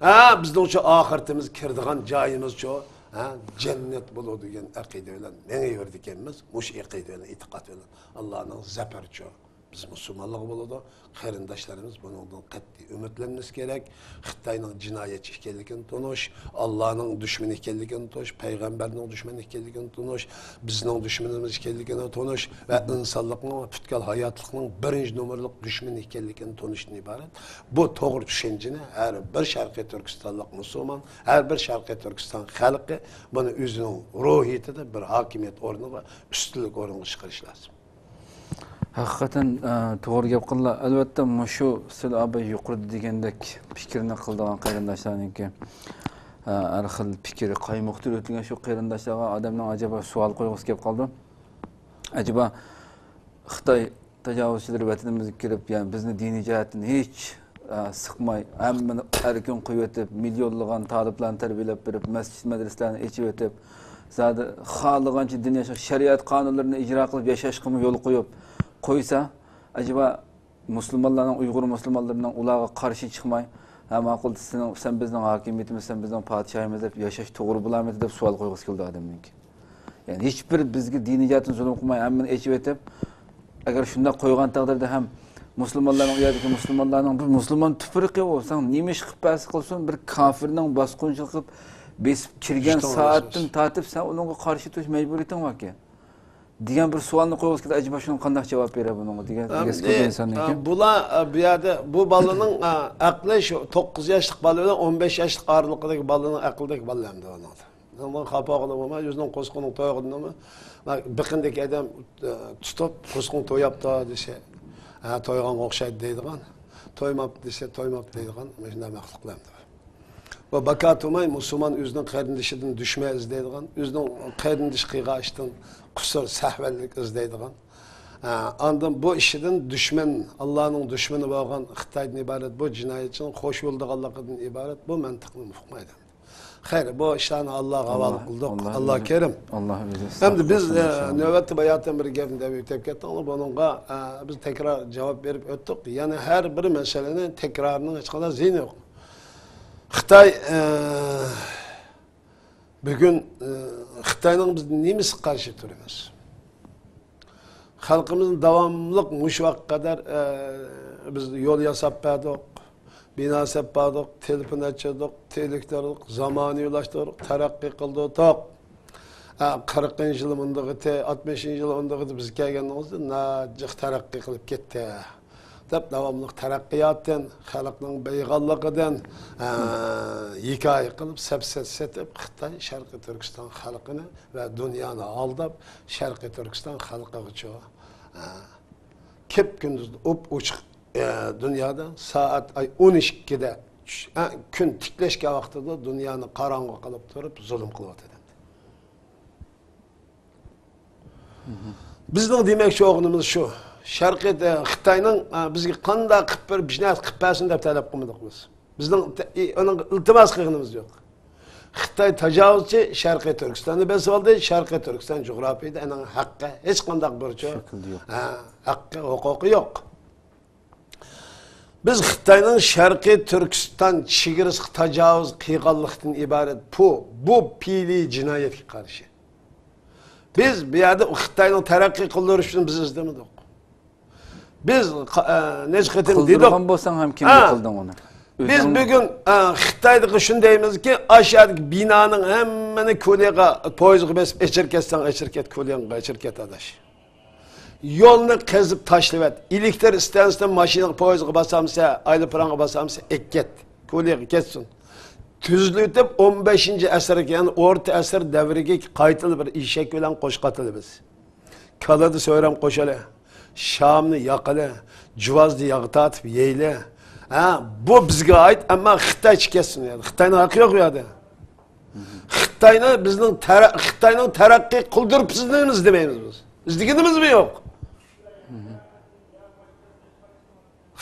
ھە، بىزنىڭچۇ ئاخىرىتىمىز كىرىدىغان جايىمىزچۇ، ھە، جەننەت بولىدۇ دېگەن ئەقىدە بىلەن مېڭىۋېرىدىكەنمىز. مۇشۇ ئەقىدە بىلەن، ئېتىقاد بىلەن ئاللانىڭ زەپىرىچۇ بىز مۇسۇلمانلارغا بولىدۇ. قېرىنداشلىرىمىز بۇنىڭدىن قەتئىي ئۈمىدلەنمىسى كېرەك. خىتاينىڭ جىنايەتچى ئىكەنلىكىنى تونۇش، ئاللانىڭ دۈشمىنى ئىكەنلىكىنى تونۇش، پەيغەمبەرنىڭ دۈشمىنى ئىكەنلىكىنى تونۇش، بىزنىڭ دۈشمىنىمىز ئىكەنلىكىنى تونۇش ۋە ئىنسانلىقنىڭ ۋە پۈتكۈل ھاياتلىقنىڭ بىرىنچى نومۇرلۇق دۈشمىنى ئىكەنلىكىنى تونۇشتىن ئىبارەت. بۇ توغرا چۈشەنچىنى ھەر بىر شەرقىي تۈركىستانلىق مۇسۇلمان، ھەر بىر شەرقىي تۈركىستان خەلقى بۇنى ئۆزىنىڭ روھىيىتىدە بىر ھاكىمىيەت ئورنىغا، ئۈستۈنلۈك ئورنىغا چىقىرىشى لازىم. ھەقىقەتەن، ئە، توغرا گەپ قىلدىلا. ئەلۋەتتە، مۇشۇ سىلى ئاباي يۇقىرىدا دېگەندەك پىكىرنى قىلىدىغان قېرىنداشلارنىڭكى، ئە، ھەر خىل پىكرى قايمۇقتۇر ئۆتۈلگەن شۇ قېرىنداشلارغا ئادەمنىڭ ئەجەبا سوئال قويغۇسى كېلىپ قالىدۇ. ئەجەبا خىتاي تاجاۋۇزچىلىرى ۋەتىنىمىزگە كىرىپ، يەنى بىزنى دىنىي جەھەتتىن ھېچ، ئە، سىقماي، ھەممىنى ئەركىن قويۇۋېتىپ، مىليونلىغان تالىپلارنى تەربىيەلەپ بېرىپ، مەسچىت مەدرىسىلەرنى ئېچىۋېتىپ، زادى خالىغانچە دىن ياشاش، شەرىئەت قانۇنلىرىنى ئىجرا قىلىپ ياشاشقىمۇ يول قويۇپ قويسا، ئەجەبا مۇسۇلمانلارنىڭ، ئۇيغۇر مۇسۇلمانلىرىنىڭ ئۇلارغا قارشى چىقماي، ھە، ماقۇل، سېنىڭ، سەن بىزنىڭ ھاكىمىيىتىمىز، سەن بىزنىڭ پادىشاھىمىز دەپ ياشاش توغرا بولارمىدى دەپ سوئال قويغۇسى كېلىدۇ ئادەمنىڭكى. يەنى ھېچبىر بىزگە دىنىي جەھەتتىن زۇلۇم قىلماي، ھەممىنى ئېچىۋېتىپ، ئەگەر شۇنداق قويغان تەقدىردە ھەم مۇسۇلمانلارنىڭ، ئۇ يەردىكى مۇسۇلمانلارنىڭ بىر مۇسۇلمان تۇپرىقى ئۇ، سەن نېمە ئىش قىلىپ بەرسە قىلسۇن، بىر كاپىرنىڭ باسقۇنچىلىق قىلىپ بېسىپ كىرگەن سائەتتىن تارتىپ سەن ئۇنىڭغا قارشى تۇرۇش مەجبۇرىيىتىڭ باركەن دېگەن بىر سوئالنى قويغۇسى كېلىدۇ. ئەجەبا شۇنىڭغا قانداق جاۋاب بېرەر بۇنىڭغا دېگەن ئەمدى، دېگەسى كېلىدۇ ئىنساننىڭكى. ئە، بۇلار، ئە، بۇ يەردە بۇ بالىنىڭ، ئە، ئەقلى شۇ توققۇز ياشلىق بالا بىلەن ئون بەش ياشلىق ئارىلىقىدىكى بالىنىڭ ئەقلىدىكى بالا ئەمدى ئۇنىڭ. ئۇنىڭدىن خاپا بولغىلى بولماي، ئۆزىنىڭ قوسقىنىنىڭ تويغىنىنىمۇ، بېقىندىكى ئادەم، ئە، تۇتۇپ، «قوسقىڭ توياپتۇ» دېسە، «ھە، تويغانغا ئوخشايدۇ» دەيدىغان. «تويماپتۇ» دېسە، «تويماپتۇ» دەيدىغان. مانا شۇنداق مەخلۇقلار. بۇ باكا تۇرماي، مۇسۇلمان ئۆزىنىڭ قېرىندىشىدىن دۈشمەن ئىزدەيدىغان، ئۆزىنىڭ قېرىندىشى قىلغان ئىشتىن قۇسۇر، سەھۋەنلىك ئىزدەيدىغان. ئە، ئاندىن بۇ ئىشىدىن دۈشمەن، ئاللانىڭ دۈشمىنى بولغان خىتايدىن ئىبارەت بۇ جىنايەتچىنىڭ خوش بولىدىغانلىقىدىن ئىبارەت بۇ مەنتىقنى ئۇقمايدۇ. خەير، بۇ ئىشلارنى ئاللاغا ھاۋالە قىلدۇق. ئاللا كەرىم. ئەمدى بىز، ئە، نۆۋەتتە باياتىن بىر گەپنى دەپ ئۆتۈپ كەتتۇق. بۇنىڭغا، ئە، بىز تەكرار جاۋاب بېرىپ ئۆتتۇق. يەنە ھەر بىر مەسىلىنى تەكرارنىڭ ھېچقانداق زىيىنى يوق. خىتاي، ئە، بۈگۈن، ئە، خىتاينىڭ بىز نېمىسىگە قارشى تۇرىمىز؟ خەلقىمىزنى داۋاملىق مۇشۇ ۋاقىتقا قەدەر، ئە، بىز يول ياساپ بەردۇق، بىنا سېلىپ بەردۇق، تېلېفون ئاچتۇردۇق، تېلېكتىرلىق زامانىۋىلاشتۇردۇق، تەرەققىي قىلدۇردۇق. ئە، قىرىقىنچى يىلى مۇنداق ئىدى، ئاتمىشىنچى يىلى ئۇنداق ئىدى، بىز كەلگەندىن كېيىن ناجىق تەرەققىي قىلىپ كەتتى، دەپ داۋاملىق تەرەققىياتتىن، خەلقنىڭ بېيىغانلىقىدىن، ئە، ھېكايە قىلىپ، سەپسەتە سېتىپ، خىتاي شەرقىي تۈركىستان خەلقىنى ۋە دۇنيانى ئالداپ، شەرقىي تۈركىستان خەلقىغىچۇ، ئە، كەپ-كۈندۈز ئوپئوچۇق، ئە، دۇنيادا سائەت، ئاي، ئون ئىككىدە چۈش-، ئە، كۈن تىكلەشكەن ۋاقتىدا دۇنيانى قاراڭغۇ قىلىپ تۇرۇپ زۇلۇم قىلىۋاتىدۇ. بىزنىڭ دېمەكچى بولغىنىمىز شۇ. شەرقىي، ئە، خىتاينىڭ، ئە، بىزگە قانداق قىلىپ بېرىپ، بىر نەرسە قىلىپ بەرسۇن دەپ تەلەپ قىلمىدۇق بىز. بىزنىڭ تە-، ئى-، ئۇنىڭغا ئىلتىماس قىلغىنىمىز يوق. خىتاي تاجاۋۇزچى شەرقىي تۈركىستاننى بېسىۋالدى. شەرقىي تۈركىستان جۇغراپىيىدە ئېنىڭ ھەققى، ھېچقانداق بۇرچى، شەكىلدە يوق. ھە، ھەققى، ھوقۇقى يوق. بىز خىتاينىڭ شەرقىي تۈركىستان چېگرىسىغا تاجاۋۇز قىلغانلىقتىن ئىبارەت بۇ، بۇ پېئىلىي جىنايەتكە قارشى. بىز بۇ يەردە خىتاينىڭ تەرەققىي قىلدۇرۇشىنى بىز ئىزدىمىدۇق. بىز قا-، ئە، نەچچە قېتىم دېدۇق. قىلدۇرغان بولساڭ ھەم كىمگە قىلدىڭ ئۇنى؟ بىز بۈگۈن، ئە، خىتايدىكى شۇنى دەيمىزكى، ئاشۇ يەردىكى بىنانىڭ ھەممىنى كولياغا، پويىزغا بېسىپ ئېچىرىپ كەتسەڭ، ئېچىرىپ كەت، كولياڭغا ئېچىرىپ كەت، ئاداش. يولنى قېزىپ تاشلىۋەت. ئېلېكتر ئىستانسىسىدىن ماشىنىغا، پويىزغا باسامسە، ئايروپىلانغا باسامسە، ئېكىپ كەت. كولياغا كەتسۇن. تۈزلىتىپ، ئون بەشىنچى ئەسىرگە، يەنى ئورتا ئەسىر دەۋرىگە قايتىلا بىر ئېشەك بىلەن قوشقاتىلا بىز. كالىدا سۆرەم قوشىلى، شامنى ياقىلى، جۇۋازدا ياغ تارتىپ يەيلى. ھە، بۇ بىزگە ئائىت، ئەمما خىتايچە كەتسۇن يەردە. خىتاينىڭ ھەققى يوق بۇ يەردە. خىتاينى بىزنىڭ تەرە-، خىتاينىڭ تەرەققىي قىلدۇرۇپ سىزنى ئىزدىمەيمىز بىز. ئىزدىگىنىمىزمۇ يوق.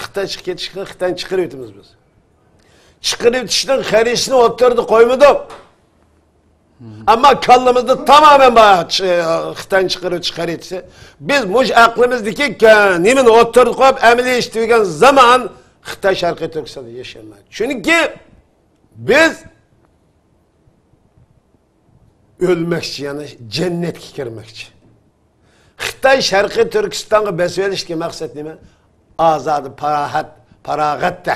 خىتاي چىقىپ كېتىشكە خىتاينى چىقىرىۋېتىمىز بىز. چىقىرىۋېتىشنىڭ خەرىتىسىنى ئوتتۇرىدا قويمىدۇق. ئەمما كاللىمىزدا تامامەن بار چ-، خىتاينى چىقىرىۋېتىش خەرىتىسى. بىز مۇشۇ ئەقلىمىزدىكى كە-، نېمىنى ئوتتۇرىغا قويۇپ ئەمەلىي ئىش تۈگىگەن زامان خىتاي شەرقىي تۈركىستاندا ياشىيالمايدۇ. چۈنكى بىز ئۆلمەكچى، يەنى جەننەتكە كىرمەكچى. خىتاي شەرقىي تۈركىستانغا بېسىۋېلىشتىكى مەقسەت نېمە؟ ئازادە، پاراھەت، پاراغەتتە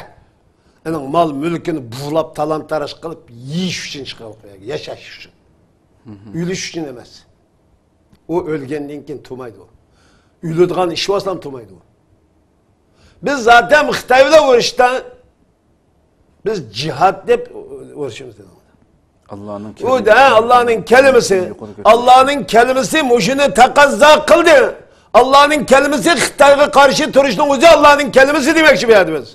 ئۇنىڭ مال-مۈلكىنى بۇلاپ، تالان-تاراج قىلىپ يېيىش ئۈچۈن چىققان، ياشاش ئۈچۈن. ئۆلۈش ئۈچۈن ئەمەس. ئۇ ئۆلگەندىن كېيىن تۇرمايدۇ. ئۆلىدىغان ئىش بولسىلا تۇرمايدۇ. بىز زاتەن خىتاي بىلەن ئۇرۇشتا بىز جىھاد دەپ ئۇرۇشىمىز دېدى. ئاللانىڭ ئۇ كەلىمىسى. دە، ئاللانىڭ كەلىمىسى. يۇقىرى كۆتۈرۈپ. ئاللانىڭ كەلىمىسى مۇشۇنى تەقەززا قىلدى. ئاللانىڭ كەلىمىسى خىتايغا قارشى تۇرۇشنىڭ ئۆزى ئاللانىڭ كەلىمىسى دېمەكچى بۇ يەردە بىز.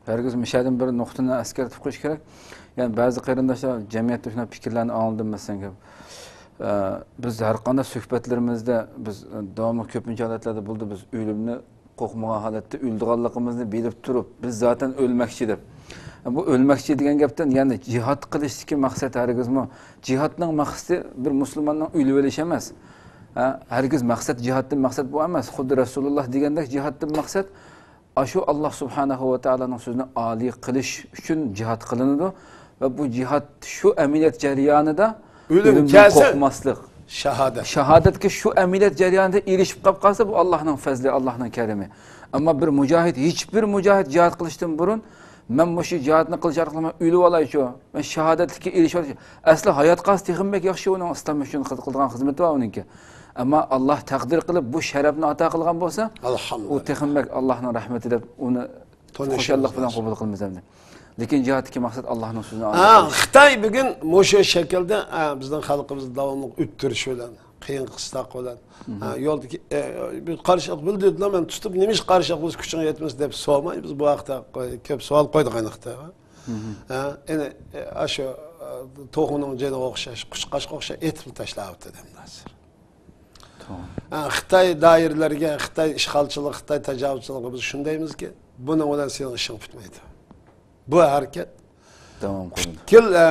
ھەرگىز مۇشۇ يەردىن بىر نۇقتىنى ئەسكەرتىپ قويۇش كېرەك. يەنى بەزى قېرىنداشلار جەمئىيەتتە شۇنداق پىكىرلەرنى ئاڭلىدىم مەسىلەن، ئە، بىز ھەر قانداق سۆھبەتلىرىمىزدە بىز، ئە، داۋاملىق كۆپىنچە ھالەتلەردە بولدى، بىز ئۆلۈمنى قورقمىغان ھالەتتە ئۆلىدىغانلىقىمىزنى بىلىپ تۇرۇپ، بىز زاتەن ئۆلمەكچى دەپ. بۇ ئۆلمەكچى دېگەن گەپتىن، يەنى جىھاد قىلىشتىكى مەقسەت ھەرگىزمۇ، جىھادنىڭ مەقسىتى بىر مۇسۇلماننىڭ ئۆلۈۋېلىشى ئەمەس. ھە، ھەرگىز مەقسەت، جىھادتىن مەقسەت بۇ ئەمەس. خۇددى رەسۇلۇللا دېگەندەك، جىھادتىن مەقسەت ئاشۇ ئاللا سۇبھانەھۇ ۋە تائالانىڭ سۆزىنى ئالىي قىلىش ئۈچۈن جىھاد قىلىنىدۇ ۋە بۇ جىھاد شۇ ئەمەلىيەت جەريانىدا ئۆلۈم ئۆلۈمدىن كەلسە، قورقماسلىق. شاھادەت. شاھادەتكە شۇ ئەمەلىيەت جەريانىدا ئېرىشىپ قاپ قالسا، بۇ ئاللانىڭ پەزلى، ئاللانىڭ كەرىمى. ئەمما بىر مۇجاھىد، ھېچبىر مۇجاھىد جىھاد قىلىشتىن بۇرۇن، مەن مۇشۇ جىھادنى قىلىش ئارقىلىق مەن ئۆلۈۋالايچۇ، مەن شاھادەتلىككە ئېرىشىۋالايچۇ. ئەسلى ھايات قالسا تېخىمۇ بەك ياخشى، ئۇنىڭ ئىسلام ئۈچۈن قىل-، قىلىدىغان خىزمىتى بار ئۇنىڭكى. ئەمما ئاللا تەقدىر قىلىپ بۇ شەرەپنى ئاتا قىلغان بولسا، ئۇ ئەلھەمدۇلىللا. تېخىمۇ بەك ئاللانىڭ رەھمىتى دەپ ئۇنى تونۇشىمىز خۇشاللىق بىلەن لازىم. قوبۇل قىلىمىز ئەمدى. لېكىن جىھادتىكى مەقسەت ئاللاھنىڭ سۆزىنى ھە، ئاڭلىتىش. خىتاي بۈگۈن مۇشۇ شەكىلدە، ھە، بىزنىڭ خەلقىمىزنى داۋاملىق ئۆتتۈرۈش بىلەن، قىيىن قىستاق بىلەن، ھە، يولدىكى، ئە، بىر قارشىلىق بىلدۈردىلا، مەن تۇتۇپ، نېمىشقا قارشىلىق بىلدۈرۈش، كۈچۈڭ يەتمىسە دەپ سورىماي، بىز بۇ ھەقتە قوي-، كۆپ سوئال قويدۇق ئەينى خىتايغا. ھە، ئەنە، ئە، ئاشۇ، ئە، توخۇنىڭ جېنىغا ئوخشاش، قۇشقاچقا ئوخشاش ئېتىپلا تاشلاۋاتىدۇ ئەمدى ھازىر. توغرا. ھە، خىتاي دائىرىلىرىگە، خىتاي ئىشغالچىلىقى، خىتاي تاجاۋۇزچىلىقىغا بىز شۇندايمىزكى، بۇنىڭ بىلەن سېنىڭ ئىشىڭ پۈتمەيدۇ. بۇ ھەرىكەت داۋام قىلىدۇ. پۈتكۈل، ئە،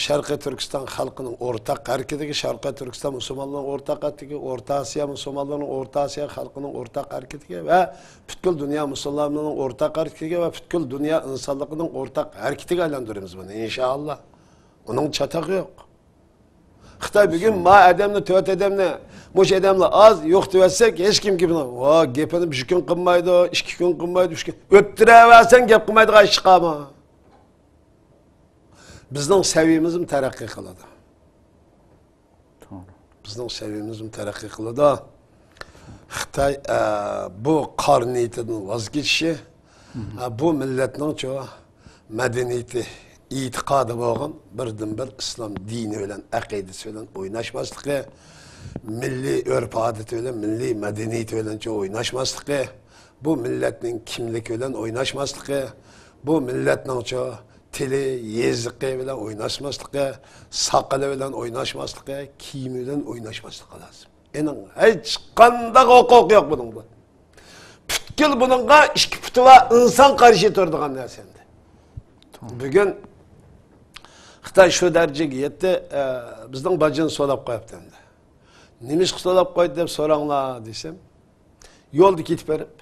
شەرقىي تۈركىستان خەلقىنىڭ ئورتاق ھەرىكىتىگە، شەرقىي تۈركىستان مۇسۇلمانلىرىنىڭ ئورتاق ھەرىكىتىگە، ئورتا ئاسىيا مۇسۇلمانلىرىنىڭ، ئورتا ئاسىيا خەلقىنىڭ ئورتاق ھەرىكىتىگە ۋە پۈتكۈل دۇنيا مۇسۇلمانلىرىنىڭ ئورتاق ھەرىكىتىگە ۋە پۈتكۈل دۇنيا ئىنسانلىقىنىڭ ئورتاق ھەرىكىتىگە ئايلاندۇرىمىز بۇنى، ئىنشائاللا. ئۇنىڭ چاتىقى يوق. خىتاي بۈگۈن ما ئادەمنى، تۆت ئادەمنى، مۇشۇ ئادەملەر ئاز، يوق دېۋەتسەك، ھېچكىم گېپىنى، ۋا، گېپىنى بىر كۈن قىلمايدۇ، ئىككى كۈن قىلمايدۇ، ئۈچ كۈن. ئۆتتۈرەۋەرسەڭ گەپ قىلمايدىغان ئىش چىقارمۇ؟ بىزنىڭ سەۋىيىمىزمۇ تەرەققىي قىلىدۇ. توغرا. بىزنىڭ سەۋىيىمىزمۇ تەرەققىي قىلىدۇ. خىتاي، ئە، بۇ قارا نىيىتىدىن ۋاز كېچىشى، ئە، بۇ مىللەتنىڭچۇ مەدەنىيىتى، ئېتىقادى بولغان بىردىنبىر ئىسلام دىنى بىلەن، ئەقىدىسى بىلەن ئويناشماسلىقى، مىللىي ئۆرپ-ئادىتى بىلەن، مىللىي مەدەنىيىتى بىلەنچۇ ئويناشماسلىقى، بۇ مىللەتنىڭ كىملىكى بىلەن ئويناشماسلىقى، بۇ مىللەتنىڭچۇ تىلى، يېزىقى بىلەن ئويناشماسلىقى، ساقىلى بىلەن ئويناشماسلىقى، كىيىمى بىلەن ئويناشماسلىقى لازىم. ئېنىڭ ھېچقانداق ھوقۇقى يوق بۇنىڭدا. پۈتكۈل بۇنىڭغا ئىككى پۇتى بار ئىنسان قارشى تۇرىدىغان نەرسە ئەمدى. بۈگۈن خىتاي شۇ دەرىجىگە يەتتى، ئە، بىزنىڭ باجىنى سولاپ قويۇپتۇ ئەمدى. نېمىشقا سولاپ قويدى دەپ سوراڭلار دېسەم، يولدا كېتىپ بېرىپ،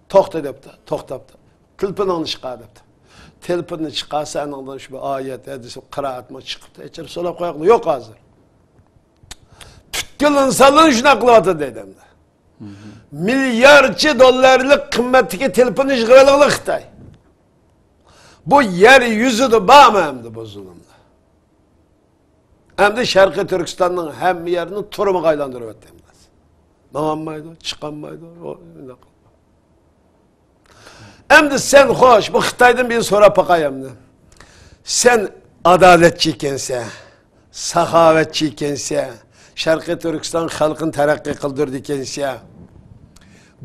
توختا دەپتۇ، توختاپتۇ. تېلېفونۇڭنى چىقار دەپتۇ. تېلېفوننى چىقارسا، ئانىڭدىن شۇ بىر ئايەت، ھەدىس، قىرائەتمۇ چىقىپتۇ. ئەچىرىپ سوراپ قويۇڭلار. يوق ھازىر. پۈتكۈل ئىنسانلار شۇنداق قىلىۋاتىدۇ دەيدۇ ئەمدى. مىليارچە دوللارلىق قىممەتتىكى تېلېفوننى يىغىۋالغىلى خىتاي. بۇ يەر يۈزىدە بارمۇ ئەمدى بۇ زۇلۇملار؟ ئەمدى شەرقىي تۈركىستاننىڭ ھەممە يېرىنى تۈرمىگە ئايلاندۇرۇۋەتتى ئەمدى. ماڭالمايدۇ، چىقالمايدۇ. ئۇ ئۇنداق. ئەمدى سەن خوش، بۇ خىتايدىن بىر سوراپ باقاي ئەمدى. سەن ئادالەتچى ئىكەنسەن، ساخاۋەتچى ئىكەنسەن، شەرقىي تۈركىستان خەلقىنى تەرەققىي قىلدۇرىدىكەنسەن،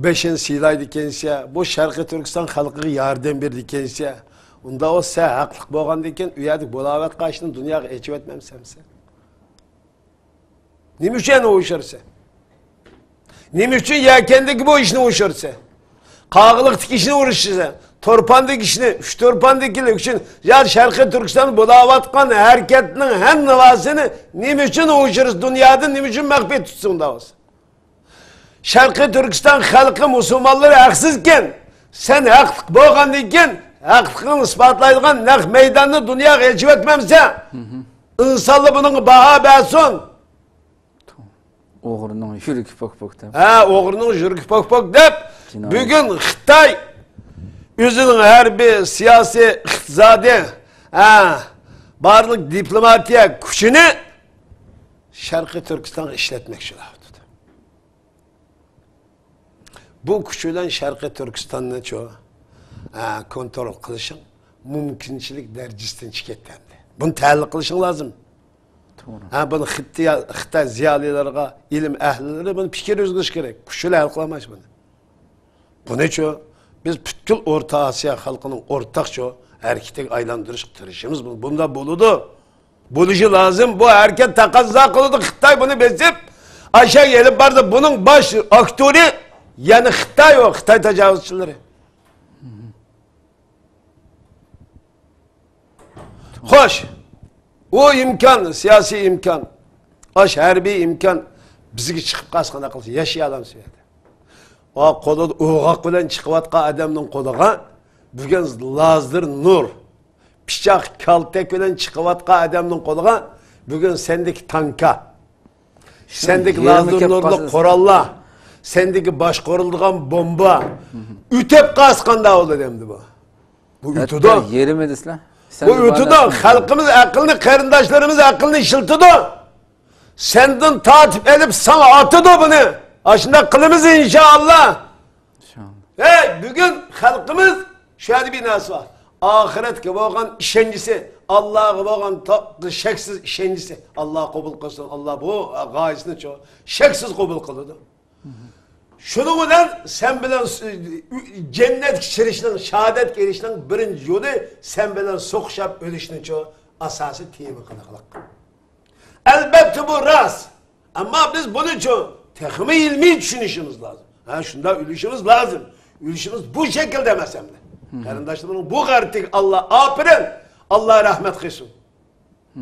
بېشىنى سىيلايدىكەنسەن، بۇ شەرقىي تۈركىستان خەلقىگە ياردەم بېرىدىكەنسەن، ئۇنداق بولسا سەن ھەقلىق بولغاندىكىن، ئۇ يەردە بولاۋاتقان ئىشنى دۇنياغا ئېچىۋەتمەمسەن سەن؟ نېمە ئۈچۈن ئۇرۇشۇرسەن؟ نېمە ئۈچۈن يەكەندىكى بۇ ئىشنى ئۇرۇشۇرسەن؟ قاغىلىقتىكى ئىشنى ئۇرۇشىسەن. تۇرپاندىكى ئىشنى، ئۈچ تۇرپاندىكىلەر ئۈچۈن يا شەرقىي تۈركىستان بولاۋاتقان ھەرىكەتنىڭ ھەممىۋاسىنى نېمە ئۈچۈن ئۇرۇشۇرسەن؟ دۇنيادىن نېمە ئۈچۈن مەخپىي تۇتسۇن ئۇنداق بولسا؟ شەرقىي تۈركىستان خەلقى مۇسۇلمانلىرى ھەقسىزكەن. سەن ھەقلىق بولغاندىن كېيىن، ھەقلىقىڭنى ئىسپاتلايدىغان نەق مەيداننى دۇنياغا ئېچىۋەتمەمسەن؟ ئىنسانلار بۇنىڭغا باھا بەرسۇن. ئوغرىنىڭ يۈرىكى پوك-پوك دەپ. ھە، ئوغرىنىڭ يۈرىكى پوك-پوك دەپ، جىنايەت. بۈگۈن خىتاي ئۆزىنىڭ ھەربىي، سىياسىي، ئىقتىسادىي، ھە، بارلىق دىپلوماتىيە كۈچىنى شەرقىي تۈركىستانغا ئىشلەتمەكچى بولۇۋاتىدۇ. بۇ كۈچ بىلەن شەرقىي تۈركىستاننىچۇ، ئە، كونترول قىلىشىڭ مۇمكىنچىلىك دەرىجىسىدىن چىقىپ كەتتى ئەمدى. بۇنى تەھلىل قىلىشىڭ لازىم. توغرا. ھە، بۇنى خىتىيا-، خىتاي زىيالىيلىرىغا، ئىلىم ئەھلىلىرى بۇنى پىكىر ئۆزگىرىش كېرەك. كۈچ بىلەن ھەل قىلالمايسىز بۇنى. بۇنىچۇ، بىز پۈتكۈل ئورتا ئاسىيا خەلقىنىڭ ئورتاقچۇ ھەرىكىتىگە ئايلاندۇرۇشقا تىرىشىمىز. بۇ-، بۇنداق بولىدۇ. بولۇشى لازىم. بۇ ھەرىكەت تەقەززا قىلىدۇ. خىتاي بۇنى بېسىپ، ئاشاق ئېلىپ باردى. بۇنىڭ باش ئاكتورى يەنە خىتاي، ئۇ خىتاي تاجاۋۇزچىلىرى. خوش، ئۇ ئىمكان، سىياسىي ئىمكان، ئاش ھەربىي ئىمكان بىزگە چىقىپ قالسا قانداق قىلسا ياشىيالامسىز ئۇ يەردە؟ ئا، قولىدا ئوغاق بىلەن چىقىۋاتقان ئادەمنىڭ قولىغا بۈگۈن لازېر نۇر، پىچاق، كالتەك بىلەن چىقىۋاتقان ئادەمنىڭ قولىغا بۈگۈن سەندىكى تانكا، سەندىكى يېرىمى لازېر كەپ نۇرلۇق قالسا قوراللار، سەندىكى باشقۇرۇلىدىغان بومبا ئۆتۈپ قالسا قانداق بولىدۇ ئەمدى بۇ؟ بۇ ھەتتا ئۆتىدۇ. يېرىمى دېسىلە. بۇ ئۆتىدۇ. خەلقىمىز ئەقلىنى، قېرىنداشلىرىمىز ئەقلىنى ئىشلىتىدۇ. سەندىن تارتىپ ئېلىپ ساڭا ئاتىدۇ بۇنى. ئاشۇنداق قىلىمىز ئىنشائاللا. ئىنشائاللا. ھەي، بۈگۈن خەلقىمىز شۇ يەردە بىر نەرسە بار. ئاخىرەتكە بولغان ئىشەنچىسى، ئاللاغا بولغان تا-، شەكسىز ئىشەنچىسى. ئاللا قوبۇل قىلسۇن، ئاللا بۇ غايىسىنىچۇ شەكسىز قوبۇل قىلىدۇ. شۇنىڭ بىلەن سەن بىلەن س-، جەننەتكە كىرىشنىڭ، شاھادەتكە ئېرىشىشنىڭ بىرىنچى يولى سەن بىلەن سوقۇشۇپ ئۆلۈشنىچۇ ئاساسىي تېما قىلىقلىق. ئەلبەتتە بۇ راست. ئەمما بىز بۇنىچۇ تېخىمۇ ئىلمىي چۈشىنىشىمىز لازىم. ھە، شۇنداق ئۆلۈشىمىز لازىم. ئۆلۈشىمىز بۇ شەكىلدە ئەمەس ئەمدى. قېرىنداشلىرىمنىڭ بۇ غەرىتىگە ئاللا ئاپىرىن، ئاللا رەھمەت قىلسۇن.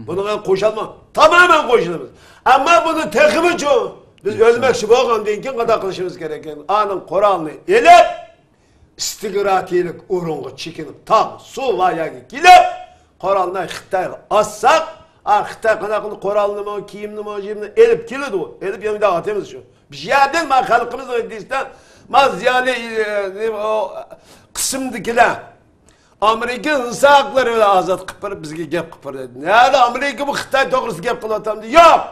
بۇنىڭغا قوشۇلما، تامامەن قوشۇلىمىز. ئەمما بۇنى تېخىمۇچۇ بىز ئۆلمەكچى بولغاندىن كېيىن قانداق قىلىشىمىز كېرەك؟ ئاندىن قورالنى ئېلىپ، ئىستىگراتىلىك ئورۇنغا چېكىنىپ، تاغ، سۇ بار يەرگە كېلىپ، قورالنى خىتايغا ئاتساق، ئا، خىتاي قانداق قىلدى؟ قورالنىمۇ، كىيىمنىمۇ، يېمنى ئېلىپ كېلىدۇ. ئېلىپ يەنە ئاتىمىز شۇ. بۇ يەردىن ما خەلقىمىزنىڭ ئىدىيىسىدە، ما زىيالىي، ئە، نېمە، ئۇ قىسىمدىكىلەر، ئامېرىكا ئىنسان ھەقلىرى بىلەن ئازاد قىلىپ بېرىپ، بىزگە گەپ قىلىپ بېرىدۇ. نەدە ئامېرىكا بۇ خىتاي توغرىسىدا گەپ قىلىۋاتامدۇ؟ ياق!